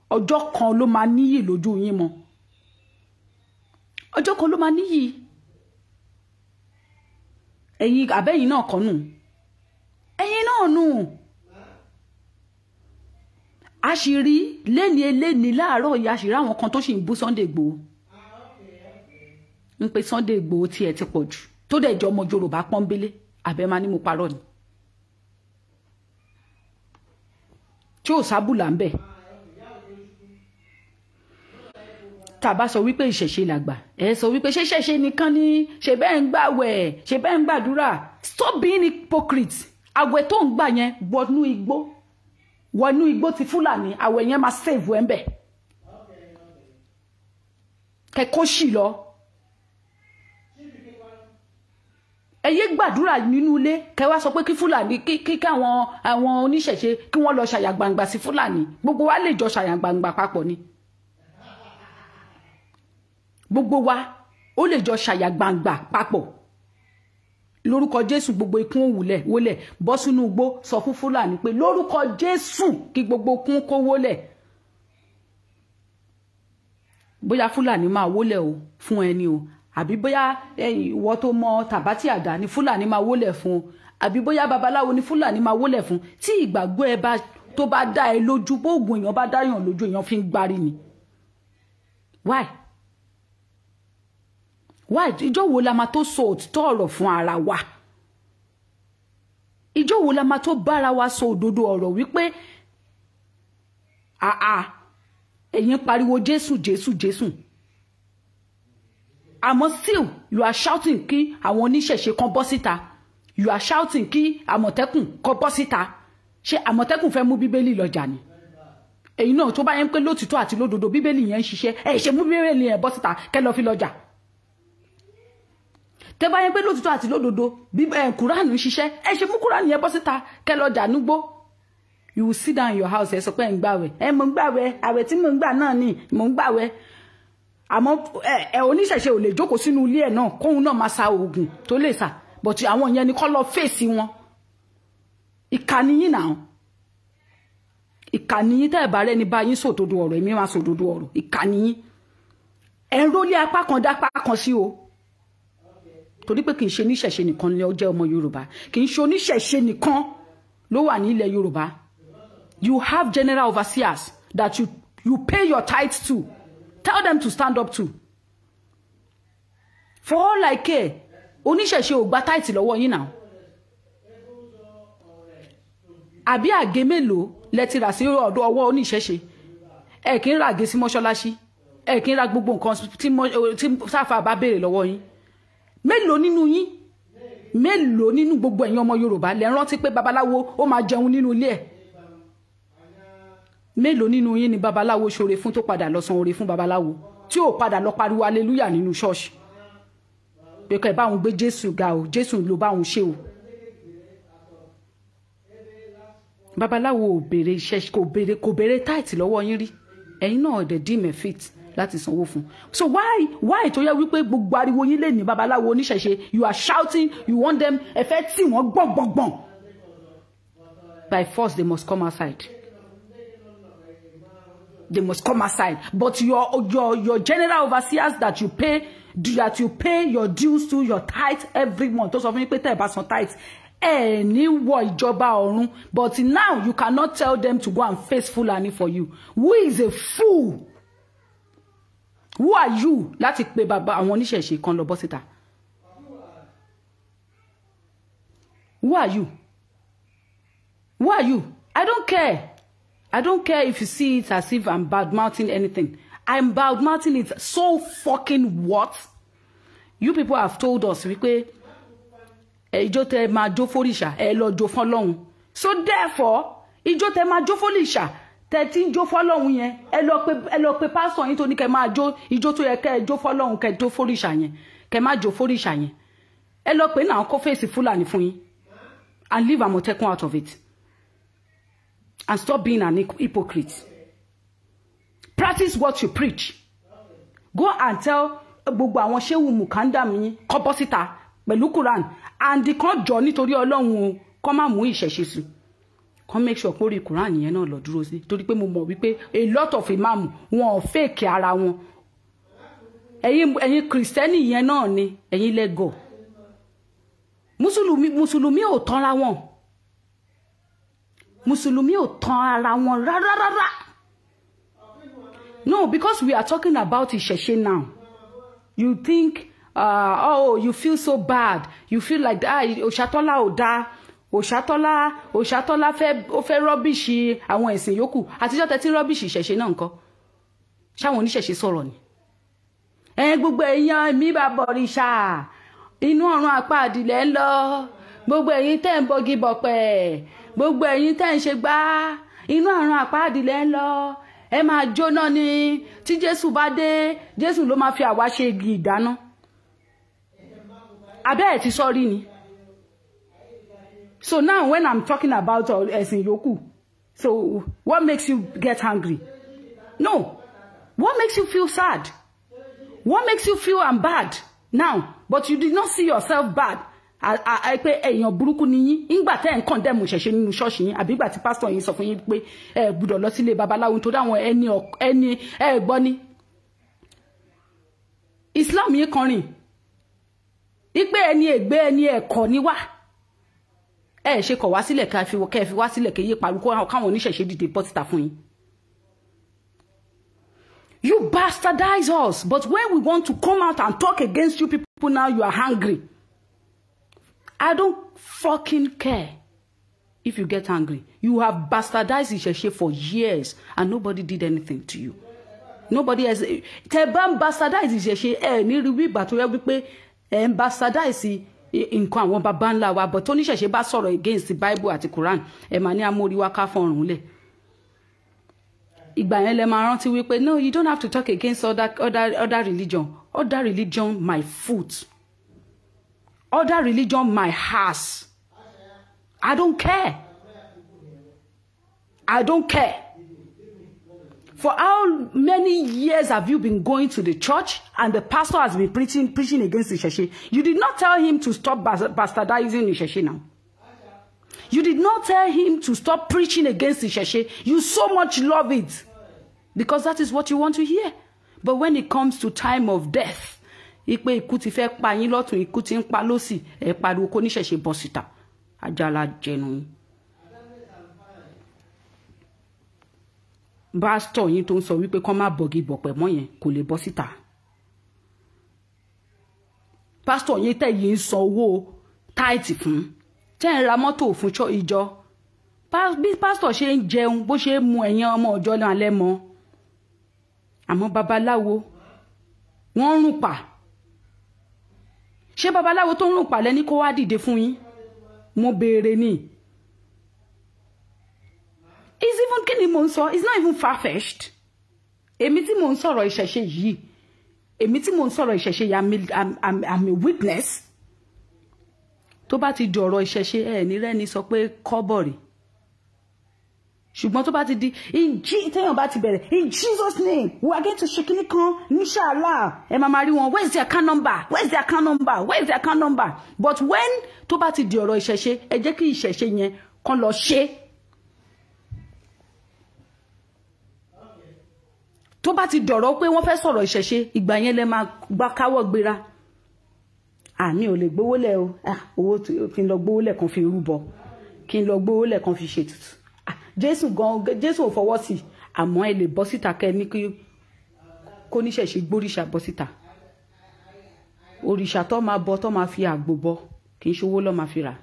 ọjọ́ kan ló máa níyì lójú yín mọ́, ọjọ́ kan ló máa níyì? Ẹ̀yin àbẹ́yìn náà kọ́ nù, ẹ̀yin náà nù. A sì rí léni eléni láàárọ̀ yìí, a sì rí àwọn kan tó sì ń bú Sunday Igboho, ń pe Sunday Igboho tí ẹ ti pọ̀ jù, tó dẹ̀ jọ ọmọ Yorùbá pọ́nbélé. Àbẹ́ máa ní mo parọ́ ni, tí ò sábùlà ń bẹ̀. Tá a bá sọ wípé ìṣẹ̀ṣe làgbà, ẹ sọ wípé ṣé ṣẹ̀ṣe nìkan ni, ṣe bẹ́ẹ̀ ń gbàwẹ̀, ṣe bẹ́ẹ̀ ń gbàdúrà. Stop being hypocrite. Àwẹ̀ tó ń gbà yẹn, wọnú igbó, wọnú igbó ti Fúlàní, àwẹ̀ yẹn máa save ẹ̀ ń bẹ̀ kẹ́kọ́ sì lọ. Ẹ yé gbàdúrà nínú ilé, kẹ wá sọ pé kí Fúlàní, kí àwọn oníṣẹ̀ṣe kí wọ́n lọ ṣàyà gbangba sí Fúlàní. Gbogbo wa lè jọ ṣàyà gbangba papọ̀ ni, gbogbo wa ó lè jọ ṣàyà gbangba papọ̀ lórúkọ Jésù. Gbogbo ikún òwúlẹ̀ wólẹ̀ bọ́ sínú igbó, sọ fún Fúlàní pé lórúkọ Jésù, kí gbogbo ikún kó wólẹ̀. Bóyá Fúlàní máa wólẹ̀ o fún ẹni o, àbí bóyá ìwọ tó mọ tàbátì àdá ni Fúlàní máa wólẹ̀ fún o, àbí bóyá babaláwo ni Fúlàní máa wólẹ̀ fún. Tí ìgbàgbọ́ ẹ bá tó bá dá ẹ lójú, bóògùn èèyàn bá dáyàn lójú, èèyàn fi ń gbárí ni. Why? Why? Ìjọ́ wo la máa tó sọ òtítọ́ ọ̀rọ̀ fún ara wa? Ìjọ́ wo la máa tó bára wa sọ òdodo ọ̀rọ̀ wípé àà, ẹ̀yin pariwo Jésù, Jésù, Jésù, àmọ́ still you are shouting kí àwọn oníṣẹ̀ṣe kan bọ́ síta, you are shouting kí Àmọ̀tẹ́kùn kan bọ́ síta. Ṣé Àmọ̀tẹ́kùn fẹ́ mú Bíbélì lọ́jà ni? Èyí náà tó bá yẹn pé lótìtọ́ àti lódodo Bíbélì yẹn ń ṣiṣẹ́, ẹ ṣe mú Bíbélì yẹn bọ́ síta kẹ́ lọ fi lọ́jà. Tẹ́ bá yẹn pé lótìtọ́ àti lódodo Kùránì ń ṣiṣẹ́, ẹ ṣe mú Kùránì yẹn bọ́ síta kẹ́ lọ́jà núgbó. You will sit down in your house, ẹ sọ pé ẹ ń gbàwẹ̀, ẹ mò ń gbàwẹ̀, àwẹ̀ tí mò ń gbà náà ni mò ń gbàwẹ̀. Àmọ́ ẹ oníṣẹ̀ṣe ò lè jókòó sínú ilé ẹ̀ náà kóun náà máa sa oògùn tó lè sà, but àwọn yẹn ni kọ́ lọ fèsì wọn. Ìkànnì yín náà, ìkànnì yín, tẹ́ ẹ̀ bá rẹ́ni bá yín sòdodo ọ̀rọ̀, èmi máa sòdodo ọ̀rọ̀. Ìkànnì yín, ẹ̀ ń rólé apá kan dápá kan sí o, torí pé kì í ṣe oníṣẹ̀ṣe nìkan ni ó jẹ́ ọmọ Yorùbá, kì í ṣe oníṣẹ̀ṣe nìkan ló wà ní ilẹ̀ Yorùbá. You have general overseers that you pay your tithes to. Tell them to stand up to. For all I care, oníṣẹ̀ṣe ò gba tithe lọ́wọ́ yín náà. Àbí àgé mélòó lẹ ti rà sí ọ̀dọ̀ ọwọ́ oníṣẹ̀ṣe? Ẹ kì í ra àgé sí mọ́ṣáláṣí, ẹ kì í ra gbogbo nǹkan tí sáfà bá béèrè lọ́wọ́ yín. Mélòó nínú yín, mélòó nínú gbogbo ẹ̀yin ọmọ Yorùbá lẹ rántí pé babaláwo ó máa jẹun nínú ilé ẹ̀? Mélòó nínú yín ni babaláwo ṣoore fún tó padà lọ san oore fún babaláwo, tí ò padà lọ pariwo aleluya nínú ṣọ́ọ̀ṣì pé kẹ́ ẹ bá òun gbé Jésù ga o, Jésù ló bá òun ṣe o? Babaláwo ò béèrè iṣẹ́, kò béèrè tithe lọ́wọ́ yín rí. Ẹ̀yin náà dẹ̀ deem it fit láti sanwó fún. So why tó yẹ wípé gbogbo ariwo yín lè ní babaláwo, oníṣẹ̀ṣe, you are shouting, you want them, ẹ fẹ́ tì wọ́n gbọ̀ngbọ̀ngbọ̀n. By force they must come outside, they must come outside. But your general overseers that you pay your dues to, your tithe every month, tó sọ fún yín pé tẹ́ ẹ bá san tithe, ẹ ní wọ ìjọba ọ̀run, but now you cannot tell them to go and face Fulani for you. Who is a fool? Who are you láti pe bàbá àwọn oníṣẹ̀ṣe kan lọ bọ́ síta? Who are you? Who are you? I don't care. I don't care if you see it as if I'm bad mouthing anything. I'm bad mouthing it. So fucking what? You people have told us wípé ijó tẹ máa jó fóríṣà, ẹ lọ jó fọ́lọ́hun. So therefore, ijó tẹ máa jó fóríṣà, tẹ tí ń jó fọ́lọ́hun yẹn, ẹ lọ pe pásítọ̀ yín tó ní kẹ́ máa jó ijó tó yẹ kẹ́ ẹ jó fọ́lọ́hun, kẹ́ jó fóríṣà yẹn, kẹ́ má jó fóríṣà yẹn. Ẹ lọ pe náà kó fèsì Fúlàní fún yín and leave Àmọ̀tẹ́kùn out of it and stop being an hypocrite. Practice what you preach. Go and tell gbogbo àwọn ṣéwù mukandam yín kó bọ́ síta pẹ̀lú Quran and kan jọ nítorí Ọlọ́run o, kó má mú ìṣẹ̀ṣe sí, kó make sure pé orí Quran yẹn náà lọ dúró sí, torí pé mo mọ̀ wípé a lot of imam, wọn ò fake ara wọn. Ẹ̀yin kìrìsìtẹ́nì yẹn náà ni ẹ̀yin lẹ́gọ̀. Mùsùlùmí ò tanra wọn, mùsùlùmí ò tan ara wọn rárá rárá. No, because we are talking about ìṣẹ̀ṣe now, you think, oh, you feel so bad, you feel like, ah, Òṣàtọ́lá ò dáa, Òṣàtọ́lá fẹ́, ó fẹ́ rubbish àwọn ẹ̀sìn yòókù. Àtijọ́ tẹ́tí rubbish ìṣẹ̀ṣe náà ńkọ́? Ṣáwọn oníṣẹ̀ṣe sọ̀rọ̀ ni? Ẹ gbogbo èèyàn mi bá bọ̀rìṣà, inú ọ̀run apá àdìlẹ̀ ń lọ. Gbogbo ẹ̀yin tẹ́ ń bọgi bọ̀pẹ̀, gbogbo ẹ̀yin tẹ́ ń ṣe gbá, inú ọ̀run apá àdìlẹ̀ ń lọ, ẹ máa jóná ni. Tí Jésù bá dé, Jésù ló máa fi àwa ṣe igi ìdáná. Abẹ́ ẹ̀ ti sọ́rí ni. So now when I'm talking about ẹ̀sìn yòókù, so what makes you get angry? No, what makes you feel sad? What makes you feel I'm bad now, but you did not see yourself bad, pé èèyàn burúkú ni yín ńgbà tẹ́ ń condemn ìṣẹ̀ṣe nínú ṣọ́ọ̀ṣì yín, àbí ìgbà tí pásítọ̀ yín sọ fún yín pé ẹ gbọ́dọ̀ lọ sílé babaláwo nítorí àwọn ẹni ẹ gbọ́ ni Islam yín kọrin ipe ẹni ègbé, ẹni ẹ̀kọ́ ni wá. Ẹ ṣe kọ̀ wá sílẹ̀, kẹ́ fi wá sílẹ̀, kẹ́ yé pariwo káwọn oníṣẹ̀ṣe dìde bọ́ síta fún yín. You bastardize us, but when we want to come out and talk against you people now, you are angry. I don't fucking care if you get angry. You have bastardized Ìṣẹ̀ṣe for years and nobody did anything to you. Nobody has. Tẹ́ bá ń bastardize Ìṣẹ̀ṣe, ẹ ní rí wígbà tó yẹ wípé ẹ ń bastardize nǹkan àwọn baba ńlá wa, but oníṣẹ̀ṣe bá sọ̀rọ̀ against the Bible àti Quran, ẹ máa ní amóríwá ká fọrùn lẹ̀. Ìgbà yẹn lẹ máa rántí wípé no, you don't have to talk against other religion. Other religion my foot. Other religion my ass. I don't care. I don't care. For how many years have you been going to the church and the pastor has been preaching against Ìṣẹ̀ṣe? You did not tell him to stop bastardizing Ìṣẹ̀ṣe now. You did not tell him to stop preaching against Ìṣẹ̀ṣe. You so much love it because that is what you want to hear. But when it comes to time of death, ipe ikú ti fẹ́ pa yín lọ́tùn, ikú ti ń pa lósì, ẹ pariwo kó níṣẹ̀ṣe bọ́ síta. Ajala jẹnu yín. Pásítọ̀ yín tó ń sọ wípé kán má bọ̀gì bọ̀pẹ̀ mọ́ yẹn kò lè bọ́ síta. Pásítọ̀ yín tẹ̀ yìí ń san owó táìtì fún, tẹ́ ń ra mọ́tò fún ìjọ. Bí pásítọ̀ ṣe ń jẹun bó ṣe ń mu ẹ̀yìn ọmọ ọjọ́ náà lẹ́mọ. Àmọ́ babaláwo wọ́n ń rùn pa. Ṣé babaláwo tó ń rùn pa lẹ́ni kó wá dìde fún yín? Mo béèrè ni. It's even kí ni mò ń sọ, it's not even far-fetched. Èmi tí mò ń sọ̀rọ̀ ìṣẹ̀ṣe yìí, èmi tí mò ń sọ̀rọ̀ ìṣẹ̀ṣe yìí, I'm a witness. Tó bá ti di ọ̀rọ̀ ìṣẹ̀ṣe, ẹ̀ ní rẹ́ni sọ pé kọ́bọ̀rì. Ṣùgbọ́n tó bá ti di téèyàn bá ti bẹ̀rẹ̀ in Jesus name we are going to ṣe kíní kan inshallah, ẹ máa máa rí wọn, where is the account number, where is the account number, where is the account number? But when tó bá ti di ọ̀rọ̀ ìṣẹ̀ṣe, ẹ jẹ́ kí ìṣẹ̀ṣe yẹn kán lọ ṣe. Tó bá ti dọ̀rọ̀ pé wọ́n fẹ́ sọ̀rọ̀ ìṣẹ̀ṣe, ìgbà yẹn lẹ máa gbá káwọ́ gbéra. Àmì ò lè gbówó lẹ̀ o, owó kí n lọ gbówó lẹ̀ kan fi rúbọ, kí n lọ gbówó lẹ̀ kan fi ṣètùtù. Jésù gan, Jésù ò fọwọ́ sí, àmọ́ ẹ lè bọ́ síta kẹ́ ní kí kó níṣẹ̀ṣe gbóríṣà bọ́ síta. Òrìṣà tó máa bọ, tó máa fi àgbò bọ, kì í ṣowó ló máa fi rà.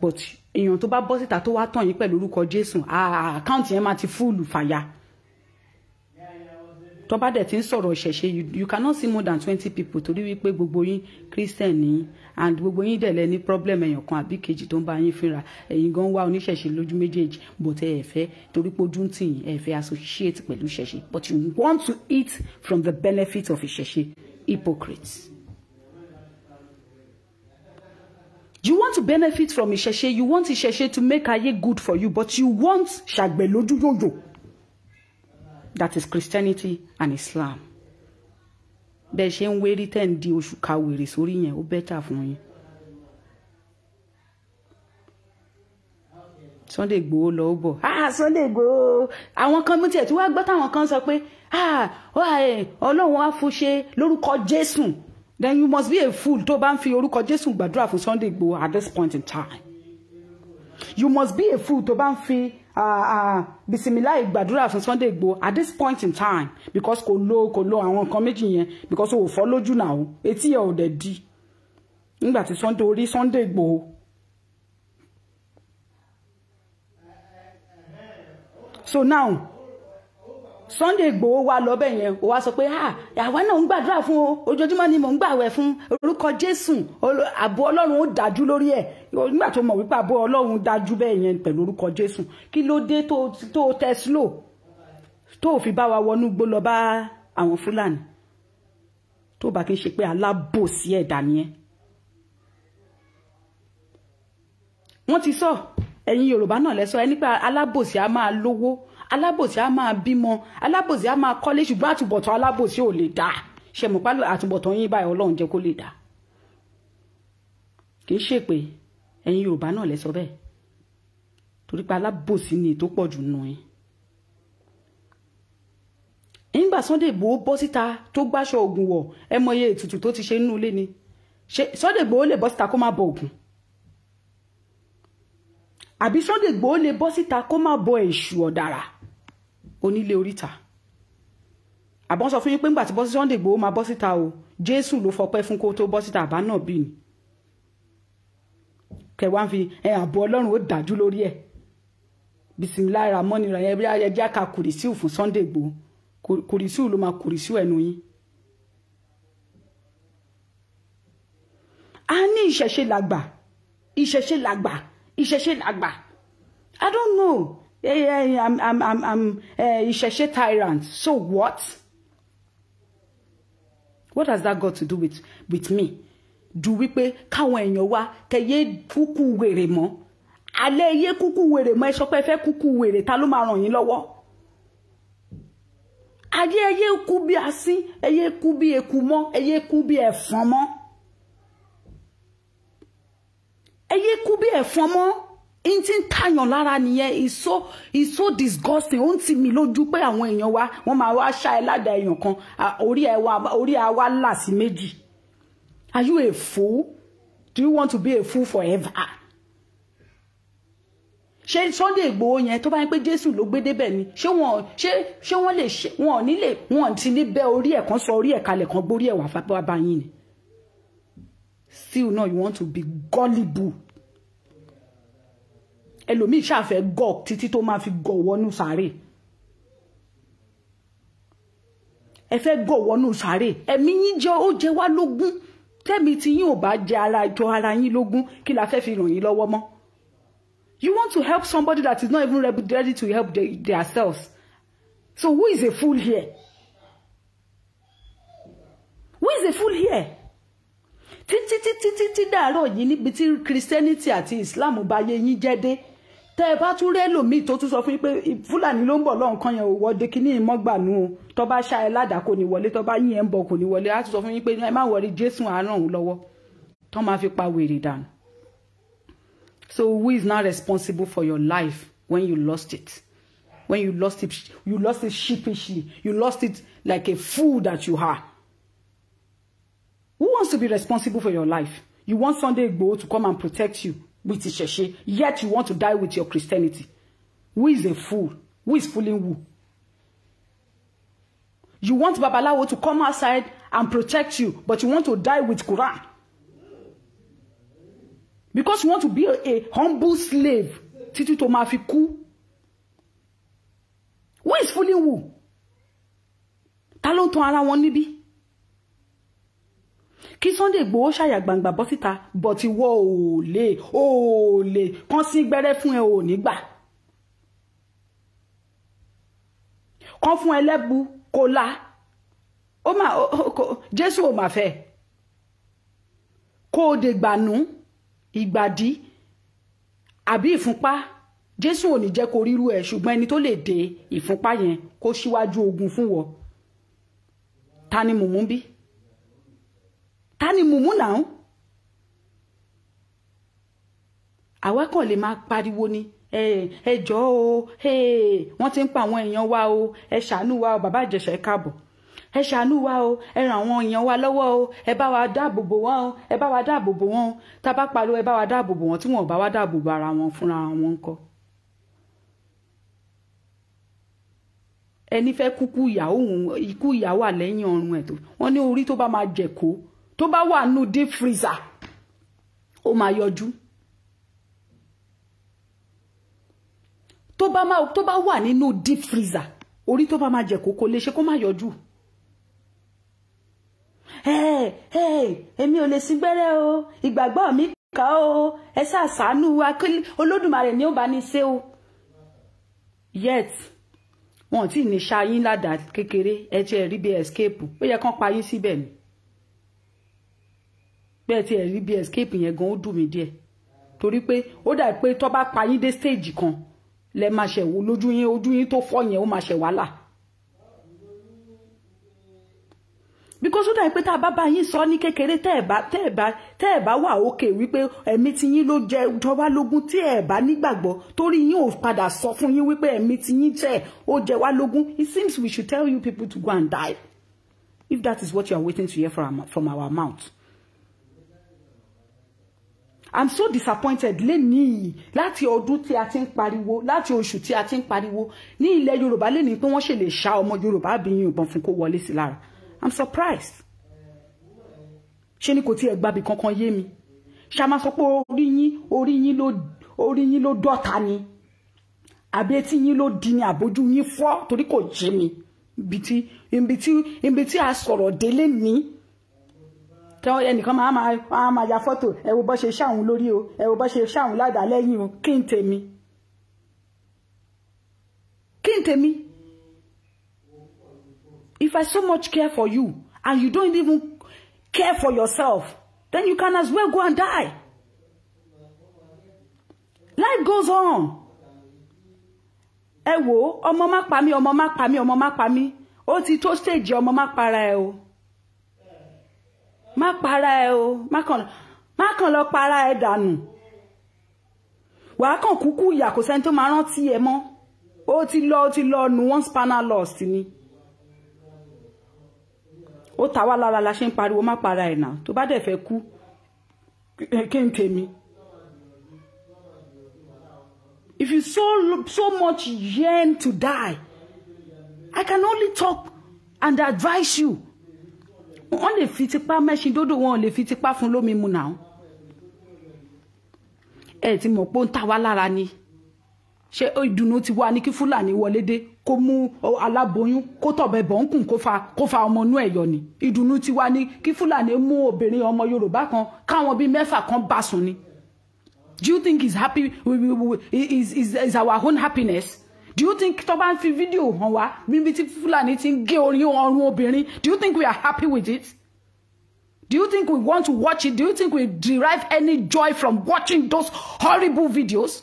But èèyàn tó bá bọ́ síta tó wá tàn yín pẹ̀lú orúkọ Jésù, àkáǹtì yẹn máa ti fúùlù fàya. Tó bá dẹ̀ ti ń sọ̀rọ̀ ìṣẹ̀ṣe, you cannot see more than 20 people torí wípé gbogbo yín Christian ni and gbogbo yín dẹ̀ lẹ ní problem èèyàn kan àbí kejì tó ń bá yín fínra. Ẹ̀yin gan wá oníṣẹ̀ṣe lójú méjèèjì, but ẹ fẹ́ torí pé ojú ń tì yín, ẹ fẹ́ associate pẹ̀lú ìṣẹ̀ṣe, but you want to eat from the benefit of ìṣẹ̀ṣe. Hypocrites. You want to benefit from ìṣẹ̀ṣe, you want ìṣẹ̀ṣe to make ayé good for you, but you want ṣàgbẹ̀ lójú yòyò. That is Christianity and Islam. Bẹ́ẹ̀ ṣe ń wérí tẹ́ ń di oṣù ka wèrè sórí yẹn, ó bẹ́tà fún yín. Sunday Igboho lọ ó bọ̀. Sunday Igboho. Àwọn kan mú tiẹ̀ tí wàá gbọ́ táwọn kan sọ pé Ọlọ́run á fún ṣe lórúkọ Jésù. Then you must be a fool tó bá ń fi orúkọ Jésù gbàdúrà fún Sunday Igboho at this point in time. You must be a fool tó bá ń fi bisimilahi gbàdúrà fún Sunday Igboho at this point in time, because kò lo àwọn nǹkan méjì yẹn, because o ò fọ́ lójú náà o, etí ẹ̀ ò dẹ̀ di nígbà tí Sunday orí Sunday Igboho. So now Sunday Igboho wá lọ bẹ́ẹ̀ yẹn, ó wá sọ pé àwa náà ń gbàdúrà fún o, ojoojúmọ́ ni mò ń gbàwẹ̀ fún orúkọ Jésù, ààbò Ọlọ́run ó dájú lórí ẹ̀. Nígbà tó mọ̀ wípé ààbò Ọlọ́run dájú bẹ́ẹ̀ yẹn pẹ̀lú orúkọ Jésù, kí ló dé tó tẹ slow tó fi bá wa wọnú gbó lọ bá àwọn Fúlàní? Tó bá kí n ṣe pé alábòsí ẹ̀dá nìyẹn. Wọ́n ti sọ, ẹ̀yin Yorùbá náà lẹ sọ, ẹni pé alábòsí á máa lówó, alábòsí á máa bímọ, alábòsí á máa kọ́lé, ṣùgbọ́n àtúbọ̀tán alábòsí ò lè dá. Ṣe mọ̀ pé àtúbọ̀tán yín báyìí Ọlọ́run jẹ́ kó lè dá. Kì í ṣe pé ẹ̀yin Yorùbá náà lẹ sọ bẹ́ẹ̀, torí pé alábòsí ni tó pọ̀ jù nù yín. Nígbà Sunday Igboho bọ́ síta tó gbáṣọ ògùn wọ̀, ẹ mọ iye ètùtù tó ti ṣe nínú ilé ni. Ṣé Sunday Igboho lè bọ́ síta kó má bọ ògùn? Àbí Sunday Igboho lè bọ́ síta kó má bọ èṣù ọ̀dàrà onílé oríta? Àbọ̀n sọ fún yín pé ńgbà tí bọ́ sí Sunday Igboho máa bọ́ síta o, Jésù ló fọpẹ́ fún kó tó bọ́ síta, àbá náà bí ni. Kẹwàá ń fi ààbò Ọlọ́run ó dájú lórí ẹ̀. Bisimilahi ramoni rẹ̀ bí ayẹyẹ ká kùrìsíù fún Sunday Igboho, kùrìsíù ló máa kùrìsíù ẹnu yín. A ní ìṣẹ̀ṣe làgbà, ìṣẹ̀ṣe làgbà, ìṣẹ̀ṣe làgbà. I don't know. I'm ìṣẹ̀ṣe tyrant. So what? What has that got to do with me? Do wípé káwọn èèyàn wa kẹyẹ kúkú wèrè mọ́. Alẹ́ iye kúkú wèrè mọ́, ẹ sọ pé ẹ fẹ́ kúkú wèrè, ta ló máa ràn yín lọ́wọ́? Ayé ẹyẹ kú bí asín, ẹyẹ kú bí eku mọ́, ẹyẹ kú bí ẹ̀fọn mọ́, ẹyẹ kú bí ẹ̀fọn mọ́. N tí ń tàyàn lára nìyẹn. It's so disgusting. Ó ń tì mí lójú pé àwọn èèyàn wa wọ́n máa wá ṣá ẹ ládàá èèyàn kan, orí ẹ wá là sí méjì. Are you a fool? Do you want to be a fool forever? Ṣé Sunday Igboho yẹn tó bá ń pé Jésù ló gbé débẹ̀ ni, ṣé wọ́n lè ṣe wọn nílé wọn ti ní bẹ́ orí ẹ̀ kan sọ orí ẹ̀ kalẹ̀ kan gbórí ẹ̀ wà bá yín ni? Still now you want to be gullible. Ẹlòmíì ṣàfẹ́ gọ̀ títí tó máa fi gọ̀ wọnú sàárè. Ẹ fẹ́ gọ̀ wọnú sàárè. Ẹ̀mí yín jẹ́ ó jẹ wá lógún. Tẹ́mi tí yín ò bá jẹ ara jọ ara yín lógún, kí la fẹ́ fi ràn yín lọ́wọ́ mọ́? You want to help somebody that is not even ready to help themselves. So who is a fool here? Who is a fool here? Títí títí títí dàárọ̀ yìí níbi tí Christianity àti Islam bá yé yín jẹ́ dé. Tẹ́ ẹ bá tún rẹ́ lòmíì tó tún sọ fún yín pé Fúlàní ló ń bọ̀ lọ́nkàn yẹn ò wọ́de kíní ìmọ̀gbànú o. Tó bá ṣá ẹ ládàá kò ní wọlé, tó bá yín ẹ̀ ń bọ̀ kò ní wọlé. Á tún sọ fún yín pé ẹ má wọrí, Jésù á ràn òun lọ́wọ́. Tó máa fi pa wèrè dànù. So who is now responsible for your life when you lost it? When you lost it sheepishly. You lost it like a fool that you are. Who wants to be responsible for your life? You want Sunday Igboho to come and protect you with Ìṣẹ̀ṣe, yet you want to die with your Christianity. Who is a fool? Who is fooling who? You want Babalawo to come outside and protect you, but you want to die with Quran. Because you want to be a humble slave. Títí tó máa fi kú. Who is fooling who? Ta ló ń tan ara wọn níbí? Kí Sunday Igboho ṣàyà gbangba bọ́ síta, but ìwọ ò lè kán sí gbẹ́rẹ́ fún ẹ ò ní gbà. Kán fún ẹlẹ́bu kó la. Ó mà Jésù ò mà fẹ́. Kó o dè gbànú, ìgbàdí, àbí ìfúnpá. Jésù ò ní jẹ́ kó rírú ẹ̀, ṣùgbọ́n ẹni tó lè dé ìfúnpá yẹn kó síwájú ogun fún wọ. Ta ni mùmú bí? Ta ni mùmú náà? Àwa kàn lè máa pariwo ni. Ẹ jọ̀ọ́ o, wọ́n ti ń pa àwọn èèyàn wa o, ẹ ṣàánú wa o, bàbá Ìjẹ̀ṣà ẹ káàbọ̀. Ẹ ṣàánú wa o, ẹ ràn àwọn èèyàn wa lọ́wọ́ o, ẹ bá wa dáàbò bò wọ́n o, ẹ bá wa dáàbò bò wọ́n o. Tá bá pariwo ẹ bá wa dáàbò bò wọ́n, tí wọ́n ò bá wa dáàbò bò ara wọn fúnra wọn ńkọ́. Ẹni fẹ́ kúkú ìyàwó òun, ikú ìyàwó àlẹ́yìn ọrùn ẹ̀ tó. Wọ́n ní orí tó bá máa jẹ̀kó, tó bá wà nù deep freezer, ó máa yọjú. Tó bá wà nínú deep freezer, orí tó bá máa jẹ̀kó kò lè ṣe kó má yọjú. Èmi ò lè sí gbẹ́rẹ́ o, ìgbàgbọ́ mi kà o, ẹ ṣàṣàánú wa, Olódùmarè ni ó bá ní ṣe o. Yet wọn tí ní ṣayín ládàá kékeré, ẹ ti ẹ̀ rí bí escape, ó yẹ kán pa yín síbẹ̀ ni. Bẹ́ẹ̀ tí ẹ̀ rí bí escape yẹn gan, ó dùn mí díẹ̀. Torí pé ó dà pé tó bá pa yín dé stage kan, lẹ máa ṣẹ̀ wò lójú yín, ojú yín tó fọ́ yẹn ó máa ṣẹ̀ wàhálà. Because ó dà pé tá a bá bá yín sọ ní kékeré, tẹ́ ẹ̀ bá wà òkè wípé ẹ̀mí tí yín ló jẹ jọba lógún, tí ẹ̀ bá nígbàgbọ́, torí yín ò padà sọ fún yín wípé ẹ̀mí tí yín jẹ́ ó jẹ wá lógún. It seems we should tell you people to go and die, if that is what you are waiting to hear from our mouth. I'm so disappointed lénìí, láti ọdún tí a ti ń pariwo, láti oṣù tí a ti ń pariwo ní ilẹ̀ Yorùbá lénìí pé wọ́n ṣe lè ṣá ọmọ Yorùbá bí yín ìbọn fún kó wọlé sí lára. I'm surprised. Ṣé ni kò tí ẹ gbàbí kankan yé mi? Ṣá máa sọ pé orí yín ló dọ́ta ni, àbí etí yín ló di ni, àbójú yín fọ́, torí kò yé mi. Ibi tí a sọ̀rọ̀ délé ní, ẹnìkan máa ya fọ́tò, ẹ wo bó ṣe ṣáwọn lórí o, ẹ wo bó ṣe ṣáwọn ládàá lẹ́yìn o, kí n tèmi? Kí n tèmi? If I so much care for you and you don't even care for yourself, then you can as well go and die. Life goes on. Ẹ wo, ọmọ má pa mí, ọmọ má pa mí, ọmọ má pa mí. Ó ti tó stage ọmọ má para ẹ o. Má para ẹ o. Má kàn lọ para ẹ dànù. Wàá kàn kúkú ìyà, kò sẹ́ni tó máa rántí ẹ mọ́. Ó ti lọ nu one spanner lost ni. Ó ta wá lára la ṣe ń pariwo má para ẹ̀ náà. Tó bá dẹ̀ fẹ́ kú, kí n tèmi. If you so much yearn to die, I can only talk and advise you. Wọ́n lè fi tipá mẹ́ṣin dódò, wọ́n lè fi tipá fún lómi mu náà. Ẹ ti mọ̀ pé ó ń ta wá lára ni. Ṣé ìdùnnú ti wá ní kí Fúlàní wọlé dé kó mú aláboyún kó tọ̀bẹ bọ̀ǹkùn kó fa ọmọ inú ẹ̀ yọ ni? Ìdùnnú ti wá ní kí Fúlàní mú obìnrin ọmọ Yorùbá kan káwọn bíi mẹ́fà kan bá sùn ni. Do you think is happy is our own happiness? Do you think tó bá ń fi fídíò hàn wá níbi tí Fúlàní ti ń gé orí ọrùn obìnrin, do you think we are happy with it? Do you think we want to watch it? Do you think we derive any joy from watching those horrible videos?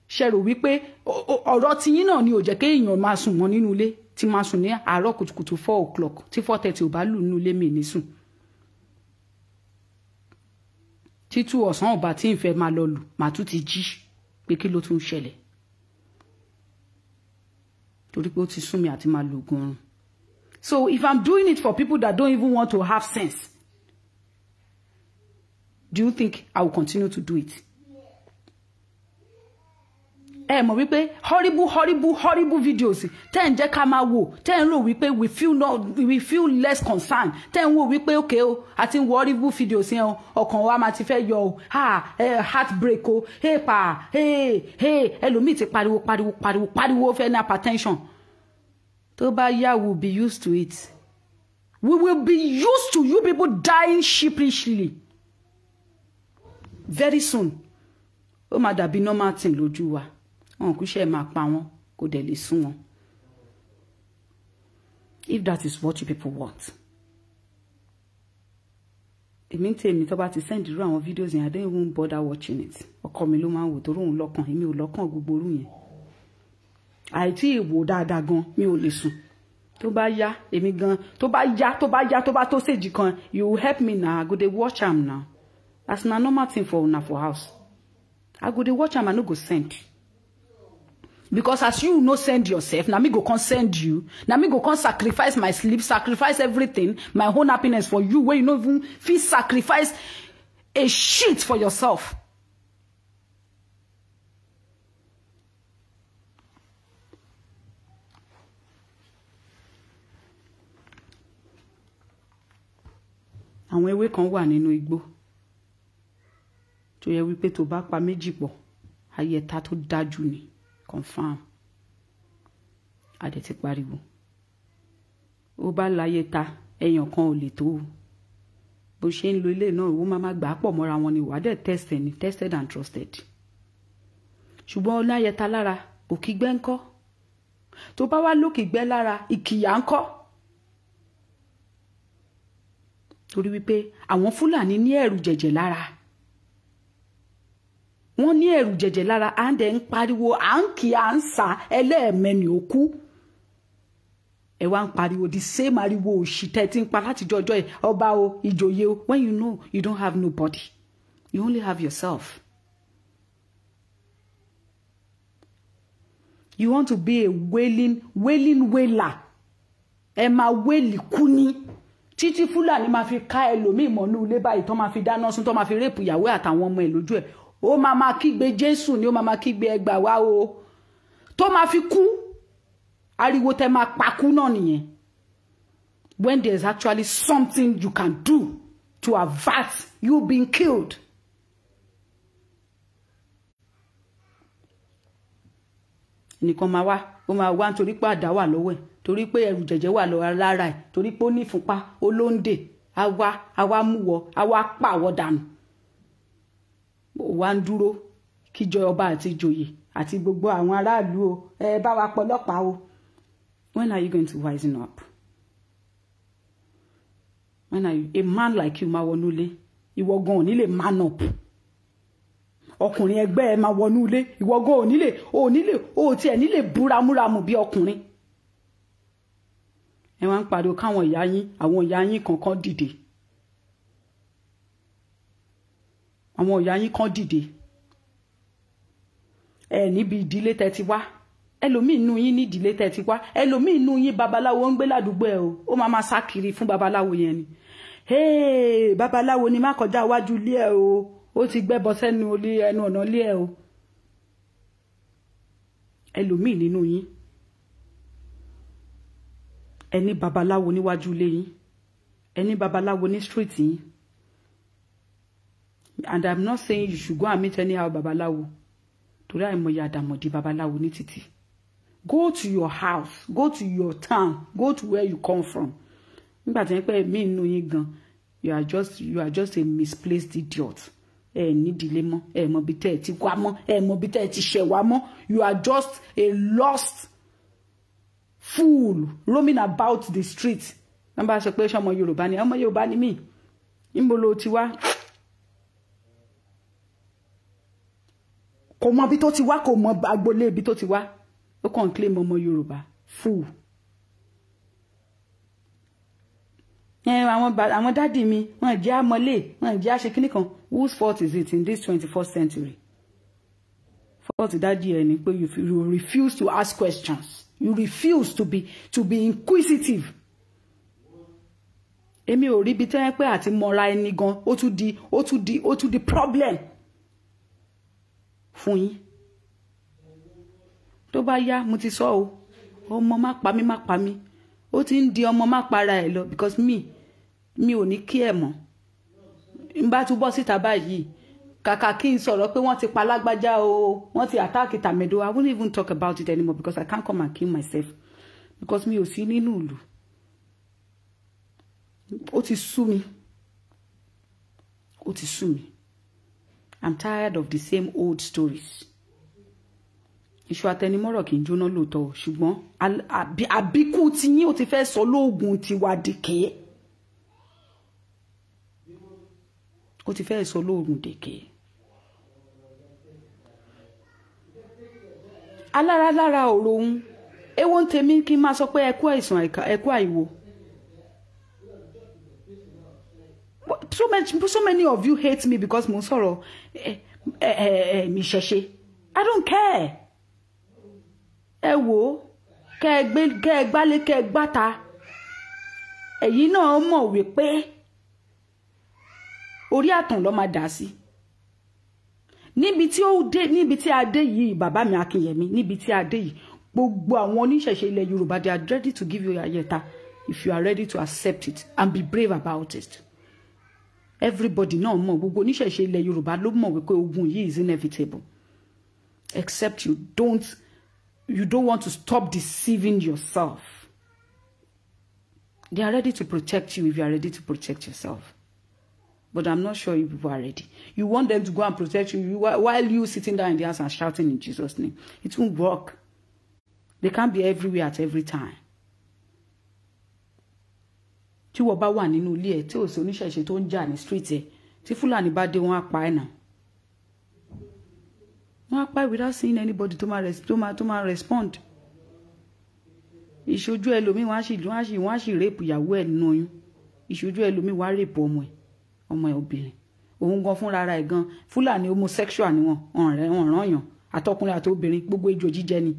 Ṣé rò wípé ọ̀rọ̀ tiyín náà ni ò jẹ́ kéèyàn máa sùn mọ́ nínú ilé, tí máa sùn ní àárọ̀ kùtùkùtù 4 o'clock, tí 4:30 ò bá lù nínú ilé mi ní sùn. Títú ọ̀sán ọba tí ń fẹ́ máa lọ lù, màá tún ti jí pé kí ló tún ṣẹlẹ̀. Torí pé ó ti sún mi àti máa lo oògùn oorun. So if I'm doing it for people that don't even want to have sense, do you think I will continue to do it? Ẹ mọ̀ wípé horrible, horrible, horrible videos tẹ́ ń jẹ́ ká máa wò, tẹ́ ń rò wípé we feel less concerned, tẹ́ ń wò wípé okay o, àti ń wo horrible videos yẹn o, ọkàn wa máa ti fẹ́ yọ o, ha, heartbreak o, hey pa, hey, hey, ẹlòmíì ti pariwo, pariwo, pariwo, pariwo fẹ́ ní hypertension. Tó bá yá, we will be used to it. We will be used to you people dying sheepishly. Very soon. Ó máa dàbí normal thing lójú wa. Wọn kò ṣe máa pa wọ́n, kò dẹ̀ lè sún wọn. If that is what you people want. Èmi ń tèmi tó bá ti send irú àwọn videos yẹn, I don't even bother watching it. Ọkọ mi ló máa ń wò torí òun lọ́kàn, èmi ò lọ́kàn gbogbo orú yẹn. Àìtí ìwò dáadáa gan, mi ò lè sùn. Tó bá yá, èmi gan, tó bá yá, tó bá yá, tó bá tó stage kan, you will help me now. I go dey watch am now. That's na normal thing for una for house. I go dey watch am, I no go send. Because as you no send yourself, na me go come send you. Na me go come sacrifice my sleep, sacrifice everything, my own happiness for you, where you no even feel sacrifice a shit for yourself. Àwọn ewé kan wà nínú igbó tó yẹ wípé tó bá pa méjì pọ̀, ayẹta tó dájú ni. Confirm. A dẹ̀ ti pariwo. Ó bá láyé ta, èèyàn kan ò lè tó o. Bó ṣe ń lo ilé náà, owó máa máa gbà á pọ̀ mọ́ra wọn ni, wàá dẹ̀ test ẹ̀ ni, tested and trusted. Ṣùgbọ́n ó láyé ta lára, òkìgbẹ́ ńkọ́. Tó bá wá lókìgbẹ́ lára, ìkìyà ńkọ́. Torí wípé àwọn Fúlàní ní ẹ̀rù jẹ̀jẹ̀ lára. Wọ́n ní ẹ̀rù jẹ̀jẹ̀ lára, à ń dẹ̀ ń pariwo, à ń kí à ń sà ẹlẹ́ẹ̀mẹ́ni òkú. Ẹ wá ń pariwo the same ariwo òṣì tẹ́ ti ń pa láti jọjọ́ ẹ̀, ọba o, ìjòyè o. When you know you don't have nobody, you only have yourself. You want to be a wailing, wailing wailer. Ẹ máa wéèlì kú ní. Títí Fúlàní máa fi ká ẹlòmíì mọ́nú ilé báyìí tó máa fi dáná sun, tó máa fi rẹ́pù ìyàwó àtàwọn ọmọ ẹ̀ lójú ẹ̀. Ó máa máa kígbe Jésù ni, ó máa máa kígbe ẹ gbà wá o. Tó máa fi kú, ariwo tẹ́ máa pa kú náà nìyẹn. When there is actually something you can do to avert you being killed. Nìkan máa wá, ó máa wá nítorí pé àdá wà lọ́wọ́ ẹ̀, torí pé ẹrù jẹ̀jẹ̀ wà lọ́wọ́ lára ẹ̀, torí pé ó ní ìfúnpá, ó ló ń dè, á wá mú wọ, á wá pàwọ́ dànù. Ó wá ń dúró kíjọ ọba àti ìjòyè àti gbogbo àwọn aráàlú o, ẹ bá wa pọlọ́pàá o. When are you going to wisen up? When are you, a man like you máa wọnú ilé, Ìwọ gan ò ní lè man up. Ọkùnrin ẹgbẹ́ ẹ máa wọnú ilé, ìwọ gan ò ní lè, ò ní lè, ò tiẹ̀ ní lè búramúramù bí ọkùnrin. Ẹ wá ń pariwo káwọn ìyá yín, àwọn ìyá yín kankan dìde. Àwọn ìyá yín kan dìde. Ẹ níbi ìdílé tẹ́ ti wá. Ẹlòmíì nínú yín ní ìdílé tẹ́ ti wá. Ẹlòmíì nínú yín babaláwo ń gbé ládùúgbò ẹ o. Ó máa máa sá kiri fún babaláwo yẹn ni. Hey, babaláwo ni má kọjá iwájú ilé ẹ o. Ó ti gbẹ́bọ sẹ́nu ẹnu ọ̀nà ilé ẹ o. Ẹlòmíì nínú yín, ẹ ní babaláwo níwájú ilé yín, ẹ ní babaláwo ní street yín. And I'm not saying you should go and meet anyhow babaláwo. Torí àìmọye àdàmọ̀dì babaláwo ní títì. Go to your house, go to your town, go to where you come from. Nígbà tí wọ́n pẹ́ mí nínú yín gan, you are just a misplaced idiot. Ẹ nídìílé mọ́, ẹ mọ bí tẹ́ ẹ ti wá mọ́, ẹ mọ bí tẹ́ ẹ ti ṣẹ̀ wá mọ́. You are just a lost fool roaming about the street. Wọ́n bá sọ pé ṣé ọmọ Yorùbá ni, ọmọ Yorùbá ni mí. Níbo lo ti wá? Kò mọ bí tó ti wá, kò mọ agboolé ibi tó ti wá. Ó kàn claim ọmọ Yorùbá. Fool. Àwọn dádì mi, wọ́n jẹ́ àmọ́lé, wọ́n jẹ́ àṣẹ kíní kan. Whose fault is it in this 21st century? Fault dádì ẹ ni pé you refuse to ask questions. You refuse to be inquisitive. Èmi ò rí ibi tẹ́ pé àti mọ́ra ẹni gan, ó tún di problem fún yín. Tó bá yá, mo ti sọ o, ọmọ má pa mí, má pa mí. Ó ti ń di ọmọ má para ẹ̀ lọ because mi ò ní kí ẹ̀ mọ́. N bá tún bọ́ síta báyìí, kàkà kí n sọ̀rọ̀ pé wọ́n ti pa lágbájá o, wọ́n ti attack tàmẹ̀dò. I won't even talk about it anymore because I can't come and kill myself because mi ò sí nínú ìlú. Ó ti sú mi. Ó ti sú mi. I'm tired of the same old stories. Iṣu atẹnimọ́rọ̀ kì í jóná lóòótọ́, ṣùgbọ́n àbíkú tí yín ó ti fẹ́ sọ lóògùn tiwa dèké. Ó ti fẹ́ sọ lóògùn dèké. Alára lára ọ̀rọ̀ òun, èwo ń tèmi kí n máa sọ pé ẹ kú àìsàn, ẹ kú àìwò. So many of you hate me because mo ń sọ̀rọ̀ mi ṣẹ̀ṣẹ̀. I don't care. Ẹ wò, kẹ́ ẹ gbálé, kẹ́ ẹ gbáta. Ẹ̀yin náà mọ̀ wípé orí àtàn ló máa dà sí. Níbi tí ó dé, níbi tí a dé yìí, bàbá mi Akínyẹmí, níbi tí a dé yìí, gbogbo àwọn oníṣẹ̀ṣe ilẹ̀ Yorùbá, they are ready to give you ayẹta if you are ready to accept it and be brave about it. Everybody náà mọ̀, gbogbo oníṣẹ̀ṣe ilẹ̀ Yorùbá ló mọ̀ wípé ogun yìí is inevitable. Except you don't want to stop deceiving yourself. They are ready to protect you if you are ready to protect yourself. But I'm not sure you people are ready. You want them to go and protect you while you sitting down in the house and shouting in Jesus' name. It won't work. They can't be everywhere at every time. Tí wọ́n bá wà nínú ilé ẹ, tí ò sí oníṣẹ̀ṣe tó ń jà ní street ẹ, tí Fúlàní bá dé, wọ́n á pa ẹ́ náà. Wọ́n á pa ẹ́ without seeing anybody tó máa respond. Ìṣojú ẹlòmíì wọ́n á sì rape ìyàwó ẹ̀ nínú oyún. Ìṣojú ẹlòmíì wọ́n á rape ọmọ ẹ̀ obìnrin. Òun gan fúnra ara ẹ̀ gan, Fúlàní homosexual ni wọ́n, ọ̀ràn yàn, àtọkùnrin àti obìnrin, gbogbo ejò jíjẹ ni.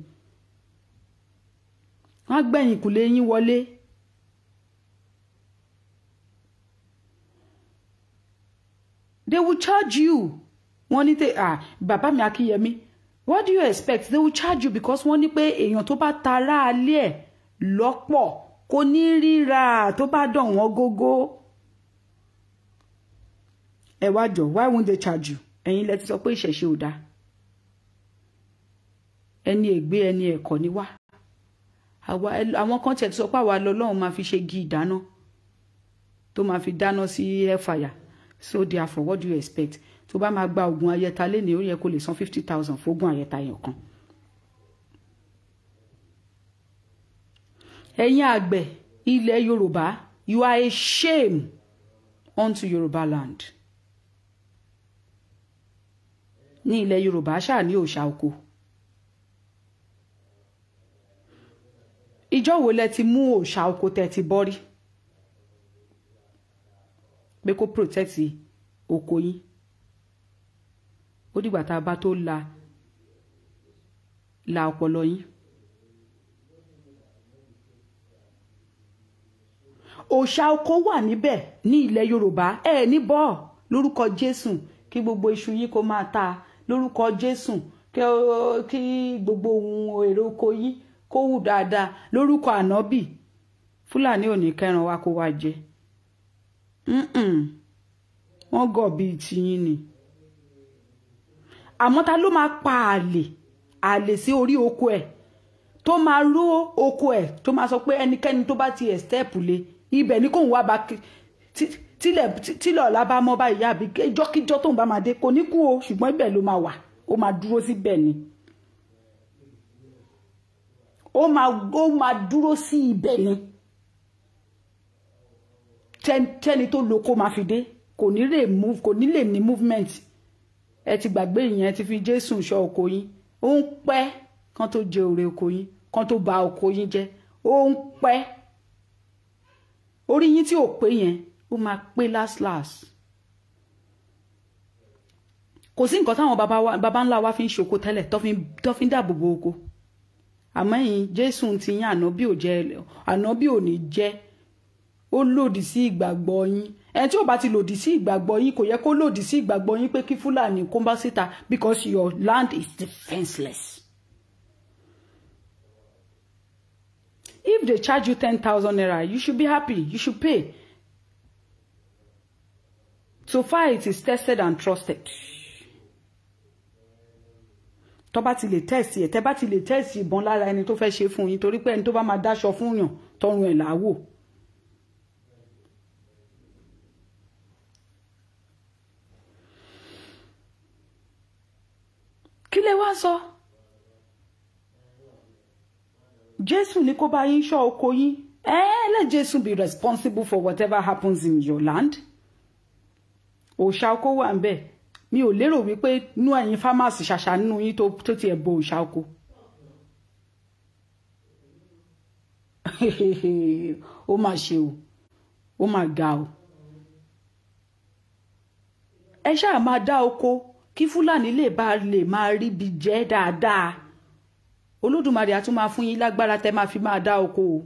Wọ́n á gbẹ̀yìn kùlé yín wọlé. They will charge you. Wọ́n ní tẹ bàbá mi Akínyẹmí, what do you expect? They will charge you because wọ́n ní pé èèyàn tó bá tara alẹ́ ẹ̀ lọ́pọ̀ kò ní ríra tó bá dàn wọ́n gógó. Ẹ wá jọ, why won't they charge you? Ẹ̀yin lẹ ti sọ pé ìṣẹ̀ṣe ò dáa. Ẹni ègbé ẹni ẹ̀kọ́ ni wá. Àwọn kan tiẹ̀ ti sọ pé àwa lọ́lọ́run máa fi ṣe igi ìdáná tó máa fi dáná sí hellfire. So therefore, what do you expect? Tó bá máa gba oògùn ayẹta lénìí, ó yẹ kó lè san 50,000 fógún ayẹta yẹn kan. Ẹ̀yin àgbẹ̀ ilẹ̀ Yorùbá, you are a shame unto Yorùbá land. Ní ilẹ̀ Yorùbá ṣáà ní òòṣà oko. Ìjọ wo lẹ ti mú òòṣà oko tẹ́ ti bọ́ rí pé kó protect oko yín? Ó dìgbà tá a bá tó la ọpọlọ yín. Òòṣà oko wà níbẹ̀ ní ilẹ̀ Yorùbá. Ẹ ní bọ́ lórúkọ Jésù kí gbogbo iṣu yín kó máa ta, lórúkọ Jésù kí gbogbo ohun èrè oko yín kó wù dáadáa, lórúkọ ànábì. Fúlàní ò ní kẹran wa kó wá jẹ. Wọ́n gọ̀ bíi tiyín ni. Àmọ́ ta ló máa pa àlè sí orí oko ẹ̀, tó máa ró oko ẹ̀, tó máa sọ pé ẹnikẹ́ni tó bá ti ẹ̀ stẹ́ẹ̀pù lé ibẹ̀ ní kóun wá bá tílẹ̀ ọ̀la bá mọ́ báyìí, àbí ìjọ́kíjọ́ tóun bá máa dé kò ní kú o, ṣùgbọ́n ibẹ̀ ló máa wà, ó máa dúró síbẹ̀ ni, ó máa dúró sí ibẹ̀ ni. Tẹ́ni tó lóko máa fi dé, kò ní lè move, kò ní lè ní movement. Ẹ ti gbàgbé ìyẹn, ti fi Jésù ṣọ́ oko yín. Ó ń pẹ́ kán tó jẹ òrè oko yín, kán tó ba oko yín jẹ́, ó ń pẹ́. Orí yín tí ò pé yẹn, ó máa pé last last. Kò sí nǹkan táwọn baba ńlá wa fi ń ṣoko tẹ́lẹ̀, tó fi ń dáàbò bo oko. Àmọ́ ẹ̀yin Jésù ti yín, ànábì ò jẹ́, ànábì ò ní jẹ́. Ó lòdì sí ìgbàgbọ́ yín. Ẹni tí ò bá ti lòdì sí ìgbàgbọ́ yín, kò yẹ kó lòdì sí ìgbàgbọ́ yín pé kí Fúlàní kó bá síta, because your land is defenseless. If they charge you 10,000 naira, you should be happy. You should pay. So far it is tested and trusted. Tó bá ti lè test ẹ̀, tẹ́ bá ti lè test ìbọn lára ẹni tó fẹ́ ṣe fún yín, torí pé ẹni tó bá máa dáṣọ fún yàn tọrùn ẹ̀ làwò. Kí lẹ wá sọ? Jésù ní kó bá yín ṣọ́ oko yín. Let Jésù be responsible for whatever happens in your land. Òòṣà oko wà ń bẹ̀. Mi ò lérò wípé nú ẹ̀yin fámásì ṣàṣà nínú yín tó tiẹ̀ bo òòṣà oko. Ó mà ṣe o, ó mà ga o. Ẹ ṣáà máa dá oko kí Fúlàní lè bá lè máa ríbi jẹ dáadáa. Olódùmarè á tún máa fún yín lágbára tẹ́ máa fi máa dá oko o.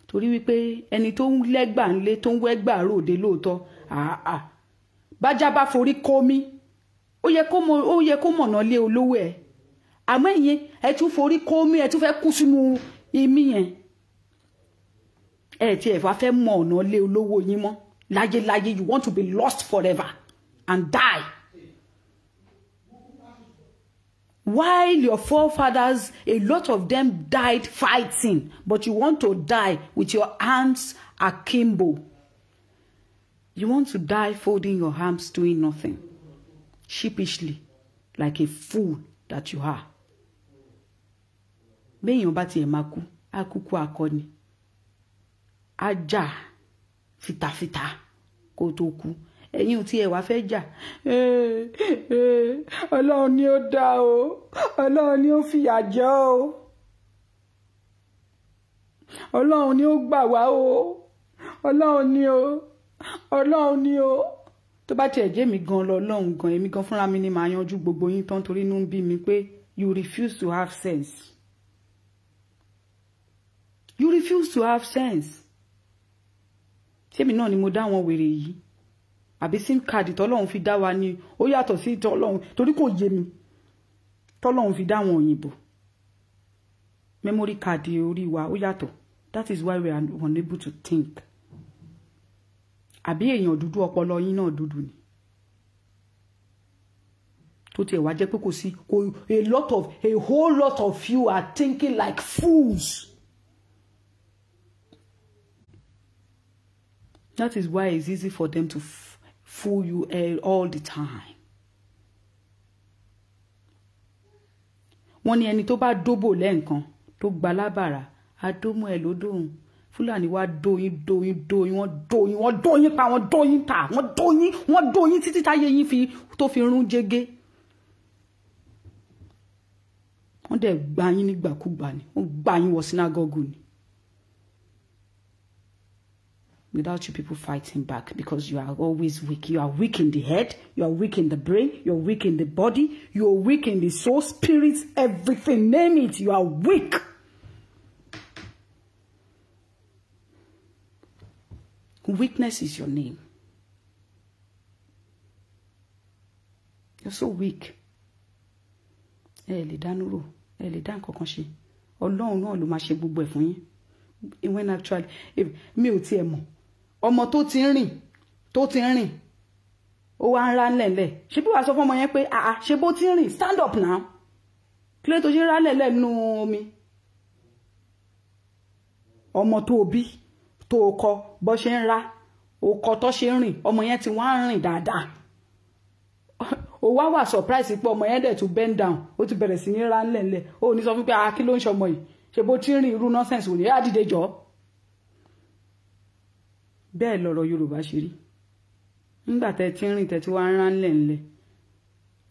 Torí wípé ẹni tó ń lẹ́gbà ńlé tó ń wẹ́gbà ròde lóòótọ́, àà bájá bá forí kó mi, ó yẹ kó mọ̀nà lé olówó ẹ̀. Àmọ́ ìyẹn ẹ tún forí kó mi, ẹ tún fẹ́ kú sínú imí yẹn. Ẹ tiẹ̀ wá fẹ́ mọ ọ̀nà lé olówó yín mọ́ láyéláyé. You want to be lost forever and die. While your forefathers, a lot of them died fighting, but you want to die with your hands akimbo. You want to die folding your arms, doing nothing, sheepishly, like a fool that you are. Béèyàn bá tiẹ̀ máa kú, á kúkú akọni, á jà fitafita kó tó kú. Ẹ̀yin tí ẹ wá fẹ́ jà, Ọlọ́run ni ó dá o, Ọlọ́run ni ó fìyà jẹ o, Ọlọ́run ni ó gbà wá o, Ọlọ́run ni o, Ọlọ́run ni o. Tó bá tiẹ̀ jẹ́ mi gan lọ Ọlọ́run gan, èmi gan fúnra mi ni màá yanjú gbogbo yín tán, torí inú ń bí mi pé you refuse to have sense. You refuse to have sense. Ṣémi náà ni mo dá àwọn wèrè yìí? Àbí sim card tọ́lọ́run fi dá wa ni ó yàtọ̀ sí tọ́lọ́run, torí kò yé mi tọ́lọ́run fi dá àwọn òyìnbó. Memory card orí wa ó yàtọ̀. That is why we are unable to think. Àbí èèyàn dúdú ọpọlọ yín náà dúdú ni? Tó tiẹ̀ wá jẹ́ pé kò sí a whole lot of you are thinking like fools. That is why it's easy for them to fool you all the time. Wọ́n ní ẹni tó bá dóbò lẹ́ǹkan tó gba lábàrá, adómú ẹ̀ ló dóhùn. Fúlàní wá dóyin dóyin dóyin, wọ́n dóyin, wọ́n dóyin pa, wọ́n dóyin ta, wọ́n dóyin, wọ́n dóyin títí táyé yín fi tó fi rún jégé. Wọ́n dẹ̀ gbá yín nígbàkúgbà ni, wọ́n gbá yín wọ sínágọ́gù ni. Without you people fighting back, because you are always weak. You are weak in the head, you are weak in the brain, you are weak in the body, you are weak in the soul, spirit, everything. Name it, you are weak. Weakness is your name. You're so weak. Ẹ lè dánú rò, ẹ lè dá nǹkan kan ṣe. Ọlọ́run náà ló máa ṣe gbogbo ẹ̀ fún yín. When actually, mi ò tiẹ̀ mọ̀. Ọmọ tó ti ń rìn, tó ti ń rìn, ó wá ń rá lẹ̀lẹ̀. Ṣé bí wàá sọ fún ọmọ yẹn pé àà ṣe bó ti ń rìn, stand up now. Kí ló tó ṣe ń rá lẹ̀lẹ̀ nínú omi? Ọmọ tó bí, tó kọ bó ṣe ń rá, ó kọ tó ṣe ń rìn, ọmọ yẹn ti wá ń rìn dáadáa. Ó wá wà surprise pé ọmọ yẹn dẹ̀ tún bend down, ó ti bẹ̀rẹ̀ sí ní rá lẹ̀lẹ̀. Ó ní sọ fún pé àà kí ló ń ṣọmọ yìí? Ṣe bó ti ń rìn irú nonsense wò ní? Á dìde jọ. Bẹ́ẹ̀ lọ̀rọ̀ Yorùbá ṣe rí. Nígbà tẹ́ ti ń rìn tẹ́ ti wá ń rán lẹ̀ńlẹ̀,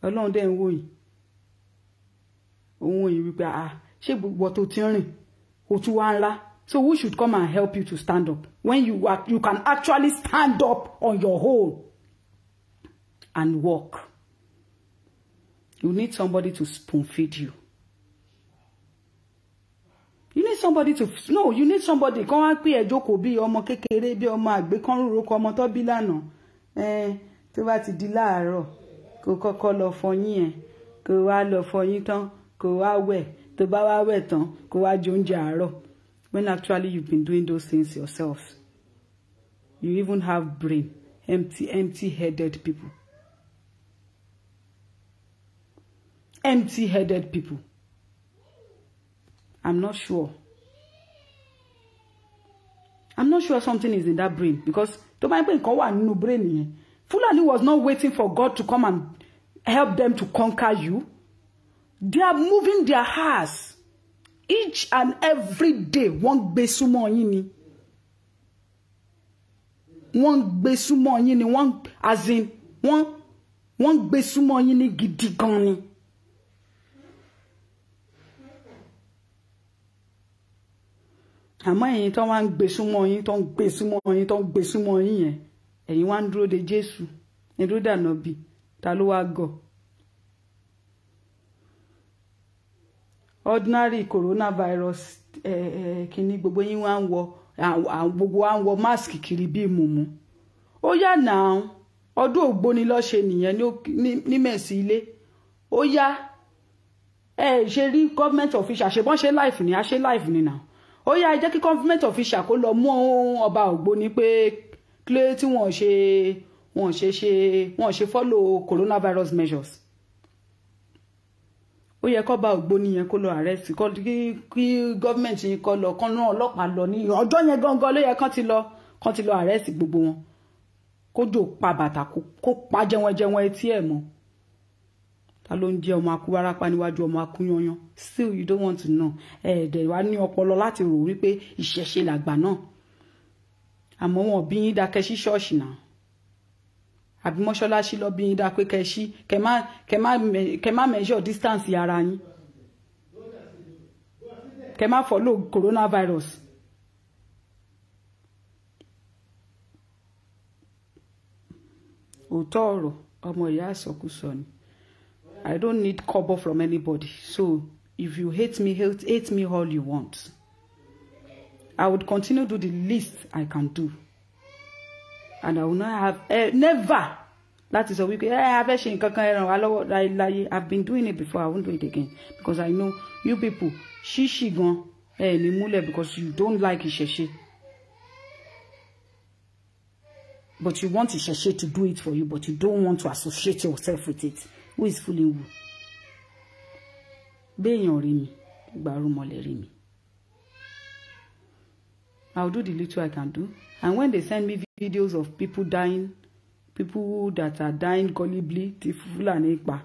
Ọlọ́run dẹ̀ ń wò yín. Òun wò yín wípé àà ṣé gbogbo tó ti ń rìn ó tún wá ń rá. So who should come and help you to stand up when you can actually stand up on your own and walk? You need somebody to spoon feed you. You need somebody to, no, you need somebody. Kàn wá pé ẹ jókòó bí ọmọ kékeré, bí ọmọ àgbékọ́rùn roko ọmọ tó bí lánàá. Tó bá ti di láàárọ̀, kó kọ́kọ́ lọ fọyín ẹ̀, kó wá lọ fọyín tán, kó wá wẹ̀, tó bá wá wẹ̀ tán, kó wá jẹ oúnjẹ àárọ̀. When actually you've been doing those things yourself. You even have brain, empty-headed people. Empty-headed people. I'm not sure. I'm not sure something is in that brain, because tó bá ń pè nǹkan wà nínú brain yẹn. Fulani was not waiting for God to come and help them to conquer you. They are moving their hearts each and every day. Wọ́n gbé súnmọ́ yín ni. Wọ́n gbé súnmọ́ yín ni. Wọ́n as in wọ́n gbé súnmọ́ yín ní gidi gan ni. Àmọ́ ẹ̀yin tó wá ń gbé súnmọ́ yín, tó ń gbé súnmọ́ yín, tó ń gbé súnmọ́ yín yẹn, ẹ̀yin wá ń dúró de Jésù, ẹ̀ dúró dànà bí, ta ló wá gọ̀? Ordinary coronavirus kìíní gbogbo yín wá ń wọ, gbogbo wa ń wọ mask kiri bí mùmú. Ó yá náà, ọdún ògbóni ló ṣe nìyẹn ní mẹ̀sí ilé. Ó yá, ẹ ṣe rí government official, ṣe bọ́n ṣe life ni, a ṣe life ni náà. Ó yá, ẹ jẹ́ kí government official kó lọ mú ọba ògbóni pé kílé tí wọ́n ṣe follow coronavirus measures. Ó yẹ kó bá ògbóni yẹn kó lọ arrest, kí government yẹn kó lọ, kán rán ọlọ́pàá lọ ní ọjọ́ yẹn gangan ló yẹ kán ti lọ arrest gbogbo wọn. Kó jò pa bàtà, kó pa jẹwọn etí ẹ̀ mọ́. Ta ló ń jẹ́ ọmọ akúwárápá níwájú ọmọ akúyanyan? Still you don't want to know. Ẹ̀ẹ́dẹ̀ wá ní ọpọlọ láti rò wípé ìṣẹ̀ṣe làgbà náà. Àmọ́ wọn bí yín dákẹ́ sí ṣọ́ọ̀ṣì náà. Àbí mọ́ṣáláṣí lọ bí yín dá pé kẹ́ ṣí, kẹ́ má measure distance ara yín. Kẹ́ má follow coronavirus. Òótọ́ ọ̀rọ̀ ọmọ ìyá àsọkúsọ ni. I don't need kobo from anybody. So if you hate me, hate me all you want. I would continue to do the least I can do. And I will not have, never. That is a week. I've been doing it before. I won't do it again. Because I know you people, shishi gan, because you don't like Ìṣẹ̀ṣe. But you want Ìṣẹ̀ṣe to do it for you, but you don't want to associate yourself with it. Who is fooling who? Béèyàn rí mi, gbàrúmọlẹ̀ rí mi. I'll do the little I can do. And when they send me videos of people dying, people that are dying gullibly, tí Fúlàní pa,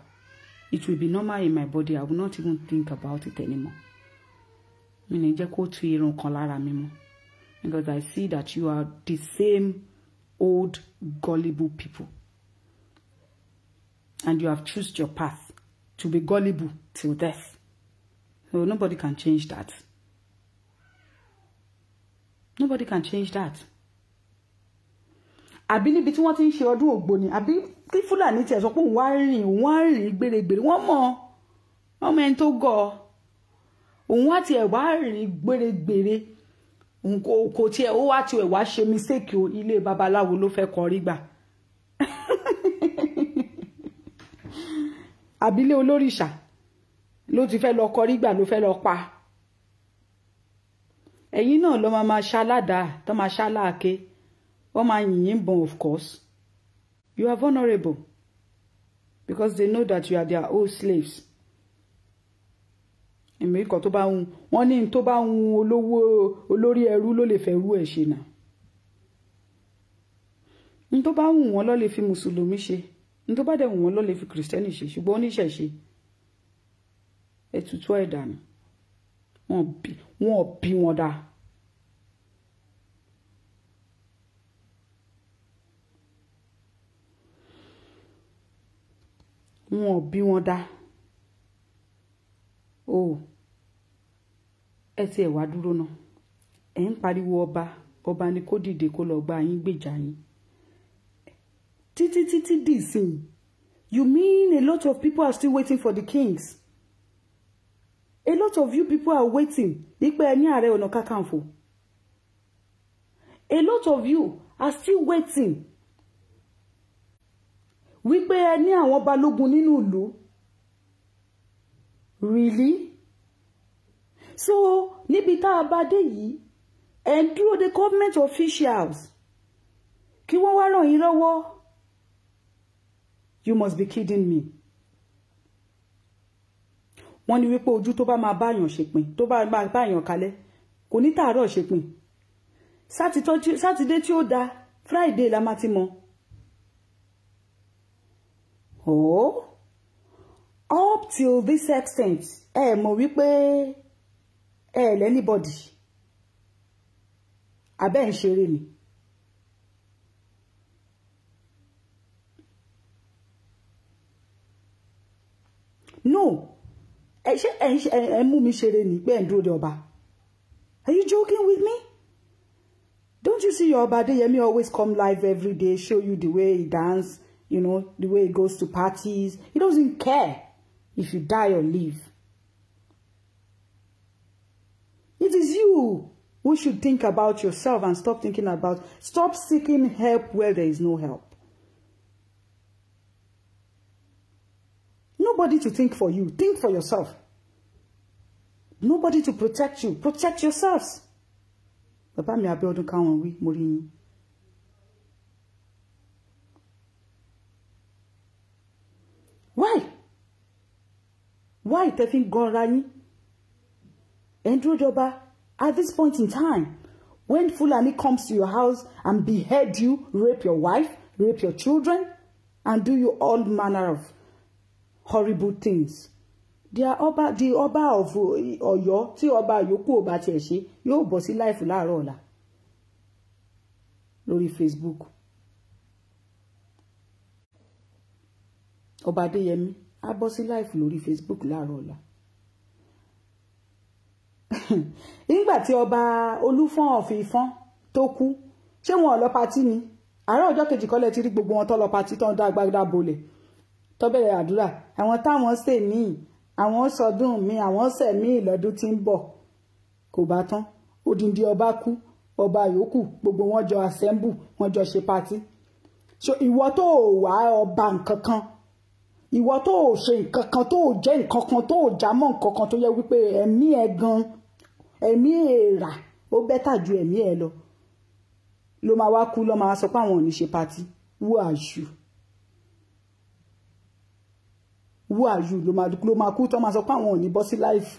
it will be normal in my body. I will not even think about it anymore. Mi ní jẹ́ kó tu irun kan lára mi mọ́. Because I see that you are the same old gullible people. And you have chosen your path to be gullible till death. So nobody can change that. Nobody can change that. Àbí níbi tí wọ́n ti ń ṣe ọdún Ògbóni, àbí kí Fúlàní tiẹ̀ sọ pé òun wá rìn, òun wá rìn gbèrègbèrè, wọ́n mọ̀ ọmọ ẹni tó gọ̀, òun wá tiẹ̀ wá rìn gbèrègbèrè, òun kò tiẹ̀ ó wá tiẹ̀ wá ṣe mistake o, ilé babaláwo ló fẹ́ kọrí gbà. Àbílẹ̀ olórìṣà ló ti fẹ́ lọ kọrí gbà, ló fẹ́ lọ pa. Ẹ̀yin náà ló máa ṣaládàá, tó máa ṣaláàké, wọ́n máa yìnyín bọ̀n. Of course you are vulnerable because they know that you are their old slaves. Èmi kò tó bá ń wọ́n ní tó bá ń olówó olórí ẹrú ló lè fẹ́ rú ẹ̀ ṣe náà. Ní tó bá wù wọ́n ló lè fi mùsùlùmí ṣe, ní tó bá dẹ̀ wù wọ́n ló lè fi kìrìsìtẹ́nì ṣe, ṣùgbọ́n oníṣẹ̀ṣe ètùtù ẹ̀ dànù, wọ́n bí wọn dá. Wọ́n bí wọn dá. O ẹ ti ẹ̀ wá dúró náà, ẹ̀ ń pariwo ọba, ọba ni kó dìde kó lọ gba yín gbèjà yín títí títí dì sí. You mean a lot of people are still waiting for the kings? A lot of you people are waiting nípa ẹni Ààrẹ Ọ̀nà Kakanfò. A lot of you are still waiting wípé ẹ ní àwọn balógun nínú ìlú. Really? So níbi tá a bá dé yìí, ẹ ń dúró de government officials kí wọ́n wá ràn yín lọ́wọ́. You must be kidding me. Wọ́n ní wípé ojú tó bá máa báyàn ṣèpin, tó bá máa báyàn kalẹ̀, kò ní tàárọ̀ ṣèpin. Sátidé tí ó da Friday la máa ti mọ̀. Oh, up till this extent, ẹ mọ̀ wípé ẹ lẹ́nibọ̀dì, abẹ́ ń ṣeré ni. No, ẹ ṣe ẹ mú mi ṣeré ni pé ẹ ń dúró de ọba. Are you joking with me? Don't you see your Ọba Adéyẹmí always come live every day, show you the way he dance, you know, the way he goes to parties. He doesn't care if you die or live. It is you who should think about yourself and stop thinking about, stop seeking help where there is no help. Nobody to think for you. Think for yourself. Nobody to protect you. Protect yourselves. Bàbá mi Abíọ́dún káwọn wí, mo rí yín. Why? Why tẹ́ fi ń ganra yín? Ẹ̀ ń dúró jọba at this point in time, when Fulani comes to your house and behead you, rape your wife, rape your children, and do you all manner of horrible things. The Ọba of Ọ̀yọ́, tí ọba yòókù ò bá tiẹ̀ ṣe, yóò bọ́ sí láìfù láàárọ̀ ọ̀la lórí Facebook. Ọba Adéyẹmí á bọ́ sí láìfù lórí Facebook láàárọ̀ ọ̀la. Nígbà tí ọba Olúfọ́n of Ifọ̀n tó kú, ṣé wọn ò lọ patí ni? Àárọ̀ ọjọ́ kejì kọ́lẹ̀ ti rí gbogbo wọn tó lọ patí tó ń dá agbádá bolẹ̀, tó bẹ̀rẹ̀ àdúrà. Àwọn táwọn ṣe míì, àwọn sọdún mi, àwọn ṣẹ̀ míì lọ́dún tí ń bọ̀. Kò bá tán, odindi ọba kú, ọba yòókù gbogbo wọn jọ assemble, wọn jọ ṣe patí. So ìwọ tó wà ọba nǹkan kan, ìwọ tó ṣe nǹkan kan, tó jẹ́ nǹkan kan, tó jámọ́ nǹkan kan, tó yẹ wípé ẹ̀mí ẹ̀ gan, ẹ̀mí èèrà ó bẹ́tà ju ẹ̀mí ẹ̀ lọ, ló máa wá kú, ló máa sọ pé àwọn ò ní ṣe patí. Who are you? Who are you? Ló máa kú tó máa sọ pé àwọn ò ní bọ́ sí life,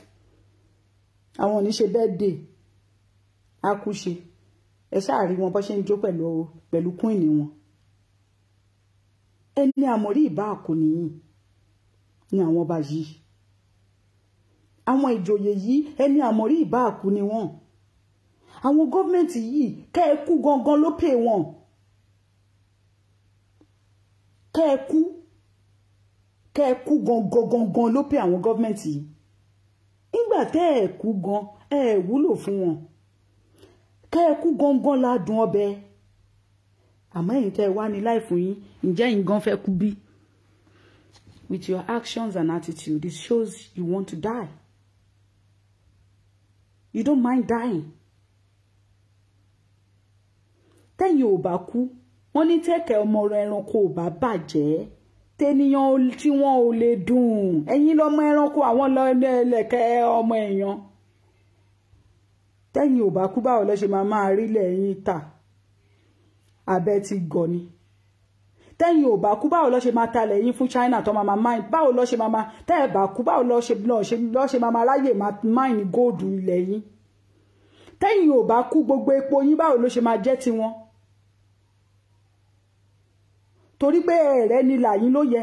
àwọn ò ní ṣe birthday. Á kú ṣe. Ẹ ṣáà rí wọn bó ṣe ń jó pẹ̀lú queen wọn. Ẹni àmọ̀rí ìbá àkò nìyí ni àwọn ọba yìí, àwọn ìjòyè yìí, ẹni àmọ̀rí ìbá àkú ni wọ́n. Àwọn government yìí, kẹ́ ẹ kú gangan ló pè wọ́n. Kẹ́ ẹ kú. Kẹ́ ẹ kú gangan gangan ló pè àwọn government yìí. Nígbà tẹ́ ẹ kú gan, ẹ wúlò fún wọn. Kẹ́ ẹ kú gangan ládùn ọbẹ̀. Àmọ́ ẹ̀yin tẹ́ ẹ wá ní láìfún yín, ǹjẹ́ ẹ̀yin gan fẹ́ kú bí? With your actions and attitude, it shows you want to die. You don't mind dying. Tẹ́yin ò bá kú, wọ́n ní tẹ́kẹ̀ ọmọ ẹranko ò bá bàjẹ́, tẹ́niyàn tí wọ́n ò lè dùn. Ẹ̀yin lọ́mọ ẹranko, àwọn lẹ́lẹ̀kẹ́ ọmọ èèyàn. Tẹ́yin ò bá kú, báwo lẹ ṣe máa máa rí lẹ́yìn ta? Abẹ́ ti gọ̀ ni. Tẹ́yin ò bá kú, báwo lọ ṣe máa talẹ̀ yín fún China tó máa mine? Báwo lọ ṣe máa tẹ́ ẹ̀ bá kú, báwo lọ ṣe máa ráyè máa mine góòdù ilẹ̀ yín? Tẹ́yin ò bá kú, gbogbo epo yín báwo ló ṣe máa jẹ́ tiwọn? Torí pé ẹ̀rẹ́ ni làyín ló yẹ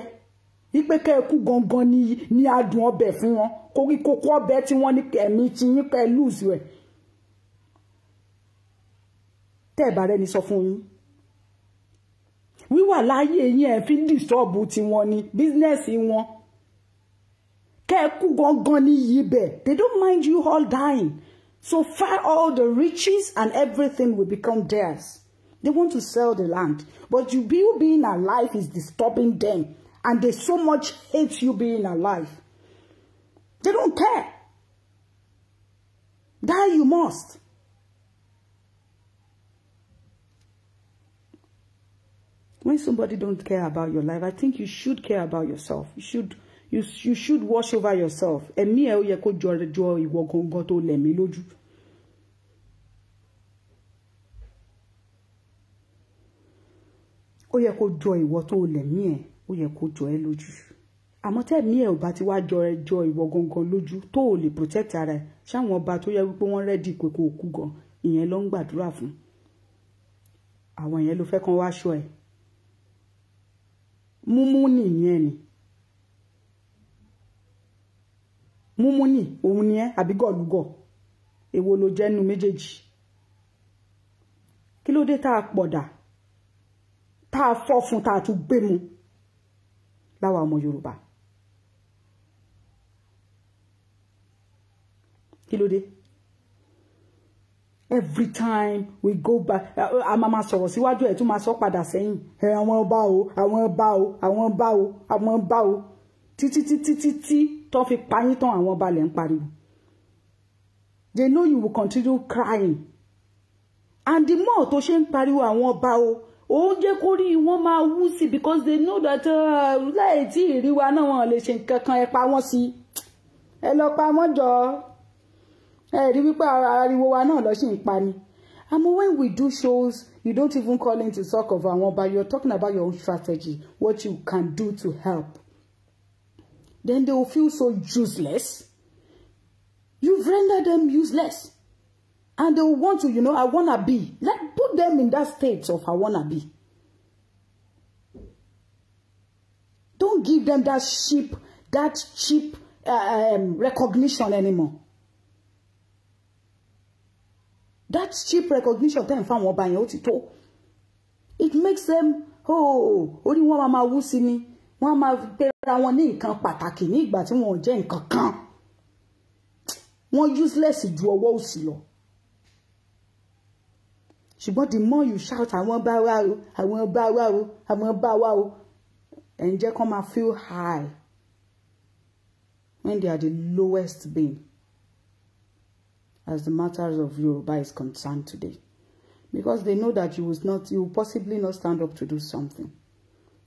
wípé kẹ́ ẹ kú gangan ni adùn ọbẹ̀ fún wọn. Kókó ọbẹ̀ tí wọ́n ní ẹ̀mí ti yín kẹ́ ẹ lùsì rẹ̀. Tẹ́ ẹ̀ bá rẹ́ni sọ fún yín, wíwà láyé yín ẹ̀ fi ń disturb tiwọn ni bísínẹ́sì wọn. Kẹ́ ẹ kú gangan ní yibẹ̀. They don't mind you all dying. So far all the riches and everything will become theirs. They want to sell the land. But you being alive is disturbing them. And they so much hate you being alive. They don't care. Die you must. When somebody don't care about your life, I think you should care about yourself. You should watch over yourself. Ẹ̀mí ẹ ó yẹ kó jọ ìwọ gangan tó lẹ̀mí lójú. Ó yẹ kó jọ ìwọ tó lẹ̀mí ẹ, ó yẹ kó jọ ẹ lójú. Àmọ́ tẹ̀mí ẹ ò bá ti wá jọ ẹ jọ ìwọ gangan lójú tó ò lè protect ara ẹ, ṣáwọn ọba tó yẹ wípé wọ́n rẹ́dì pé kó o kú gan, ìyẹn ló ń gbàdúrà fún. Àwọn ìyẹn ló fẹ́ kán wá ṣọ́ ẹ. Múmú nìyẹn ni. Múmú ní òun ni ẹ àbí gọ̀lúgọ̀. Èwo ló jẹ́ nínú méjèèjì? Kí ló dé tá a pọ̀dà? Tá a fọ́ fún, tá a tún gbé mu láwa ọmọ Yorùbá. Kí ló dé? Every time we go back, a máa máa sọ̀rọ̀ síwájú ẹ̀ tún máa sọ padà sẹ́yìn. Ẹ àwọn ọba o, àwọn ọba o, àwọn ọba o, àwọn ọba o. Títí títí títí tó fi pa yín tán, àwọn ọba lẹ̀ ń pariwo. They know you will continue crying. And the more tó ṣe ń pariwo àwọn ọba o, ó ń jẹ́ kó rí wọ́n máa wú sí, because they know that láì tí ìrí wa náà wọ́n lè ṣe nǹkan kan. Ẹ pa wọ́n sí, ẹ lọ pa wọ́n jọ. Ẹ rí wípé ariwo wa náà lọ sí ń pa ni. Àmọ́ when we do shows, you don't even call in to talk of àwọn ọba. You're talking about your own strategy, what you can do to help. Then they will feel so useless. You've rendered them useless. And they will want to, you know, I wanna be. Like, put them in that state of I wanna be. Don't give them that cheap recognition anymore. That cheap recognition, then fáwọn ọba yẹn ó ti tó. It makes them, oh, orí wọn máa wú sí ni. Wọ́n máa pera wọn ní nǹkan pàtàkì ní ìgbà tí wọn ò jẹ́ nǹkan kan. Wọ́n useless ju ọwọ́ òsì lọ. Ṣùgbọ́n the more you shout àwọn bá wá o, àwọn bá wá o, àwọn bá wá o, ẹ̀ ń jẹ́ kán máa feel high when they are the lowest being as the matters of Yoruba is concerned today. Because they know that you will possibly not stand up to do something.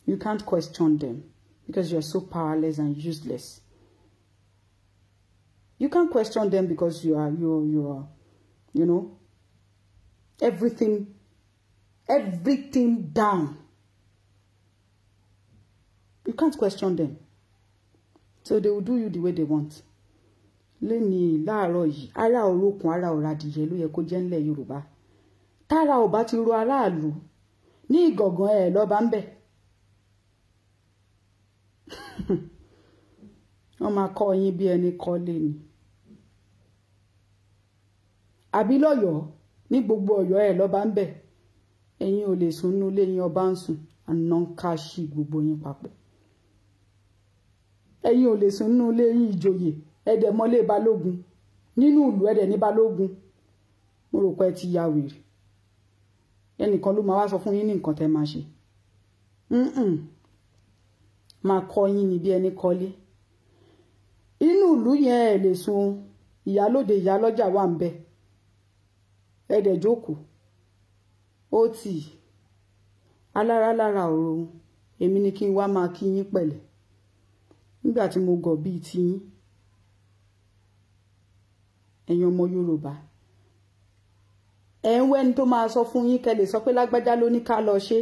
You can't question them because you're so powerless and useless. You can't question them because you are, you know, everything down. You can't question them. So they will do you the way they want. Lẹ́ni láàárọ̀ yìí, ara òrókun, ara ọ̀radìyẹ ló yẹ kó jẹ́ ńlẹ̀ Yorùbá. Tára ò bá ti ro aráàlú ní ìgàngán ẹ̀ lọ́ba ń bẹ̀. Wọ́n máa kọ́ yín bí ẹni kọ́lé ni. Àbí lọ́yọ̀ọ́, Ní gbogbo Ọ̀yọ́ ẹ̀ lọ́ba ń bẹ̀. Ẹ̀yin ò lè sùn nínú ilé yín, ọba ń sùn. Àná ń káṣí gbogbo yín papọ̀. Ẹ̀yin ò lè sùn nínú ilé yín, ìjòyè. Ẹ̀dẹ̀ mọ́lé balógun. Nínú ìlú ẹ̀dẹ̀ ní balógun. Mo rò pé ẹ ti ya wèrè. Ẹnìkan ló máa wá sọ fún yín ní nǹkan tẹ́ máa ṣe. Máa kọ́ yín ní bí ẹni kọ́lé. Inú ìlú yẹn ẹ lè sùn. Ìyálóde ìyálọ́jà wà ń bẹ̀. Ẹ dẹ̀ jókòó. Ó tì. Alára lára ọ̀rọ̀. Èmi ni kí n wá máa kí yín pẹ̀lẹ́. Nígbà tí mo gọ̀ bíi ti yín. Ẹ̀yin ọmọ Yorùbá. Ẹ ń wẹ́ni tó máa sọ fún yín kẹ́ lè sọ pé lágbájá ló ní ká lọ ṣe.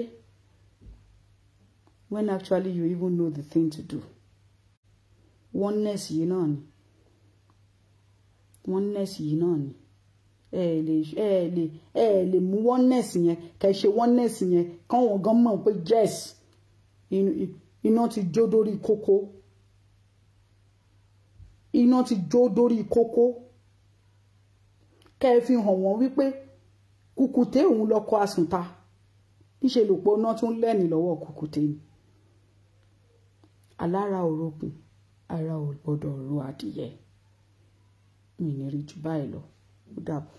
When actually you even know the thing to do. Oneness yìí náà ni. Oneness yìí náà ni. Ẹ lè mú oneness yẹn, kẹ́ ṣe oneness yẹn, káwọn gan mọ̀ pé yes, iná ti jó dórí kókó. Iná ti jó dórí kókó. Kẹ́ ẹ fi hàn wọ́n wípé kùkùté òun lọkọ àsùnta. Níṣe lòpọ̀ iná tún lẹ́ni lọ́wọ́ kùkùté ni. Alára òrokùn, ara ò gbọdọ̀ ro adìyẹ. Mi ní rí ju báyìí lọ. Ó dàbọ̀.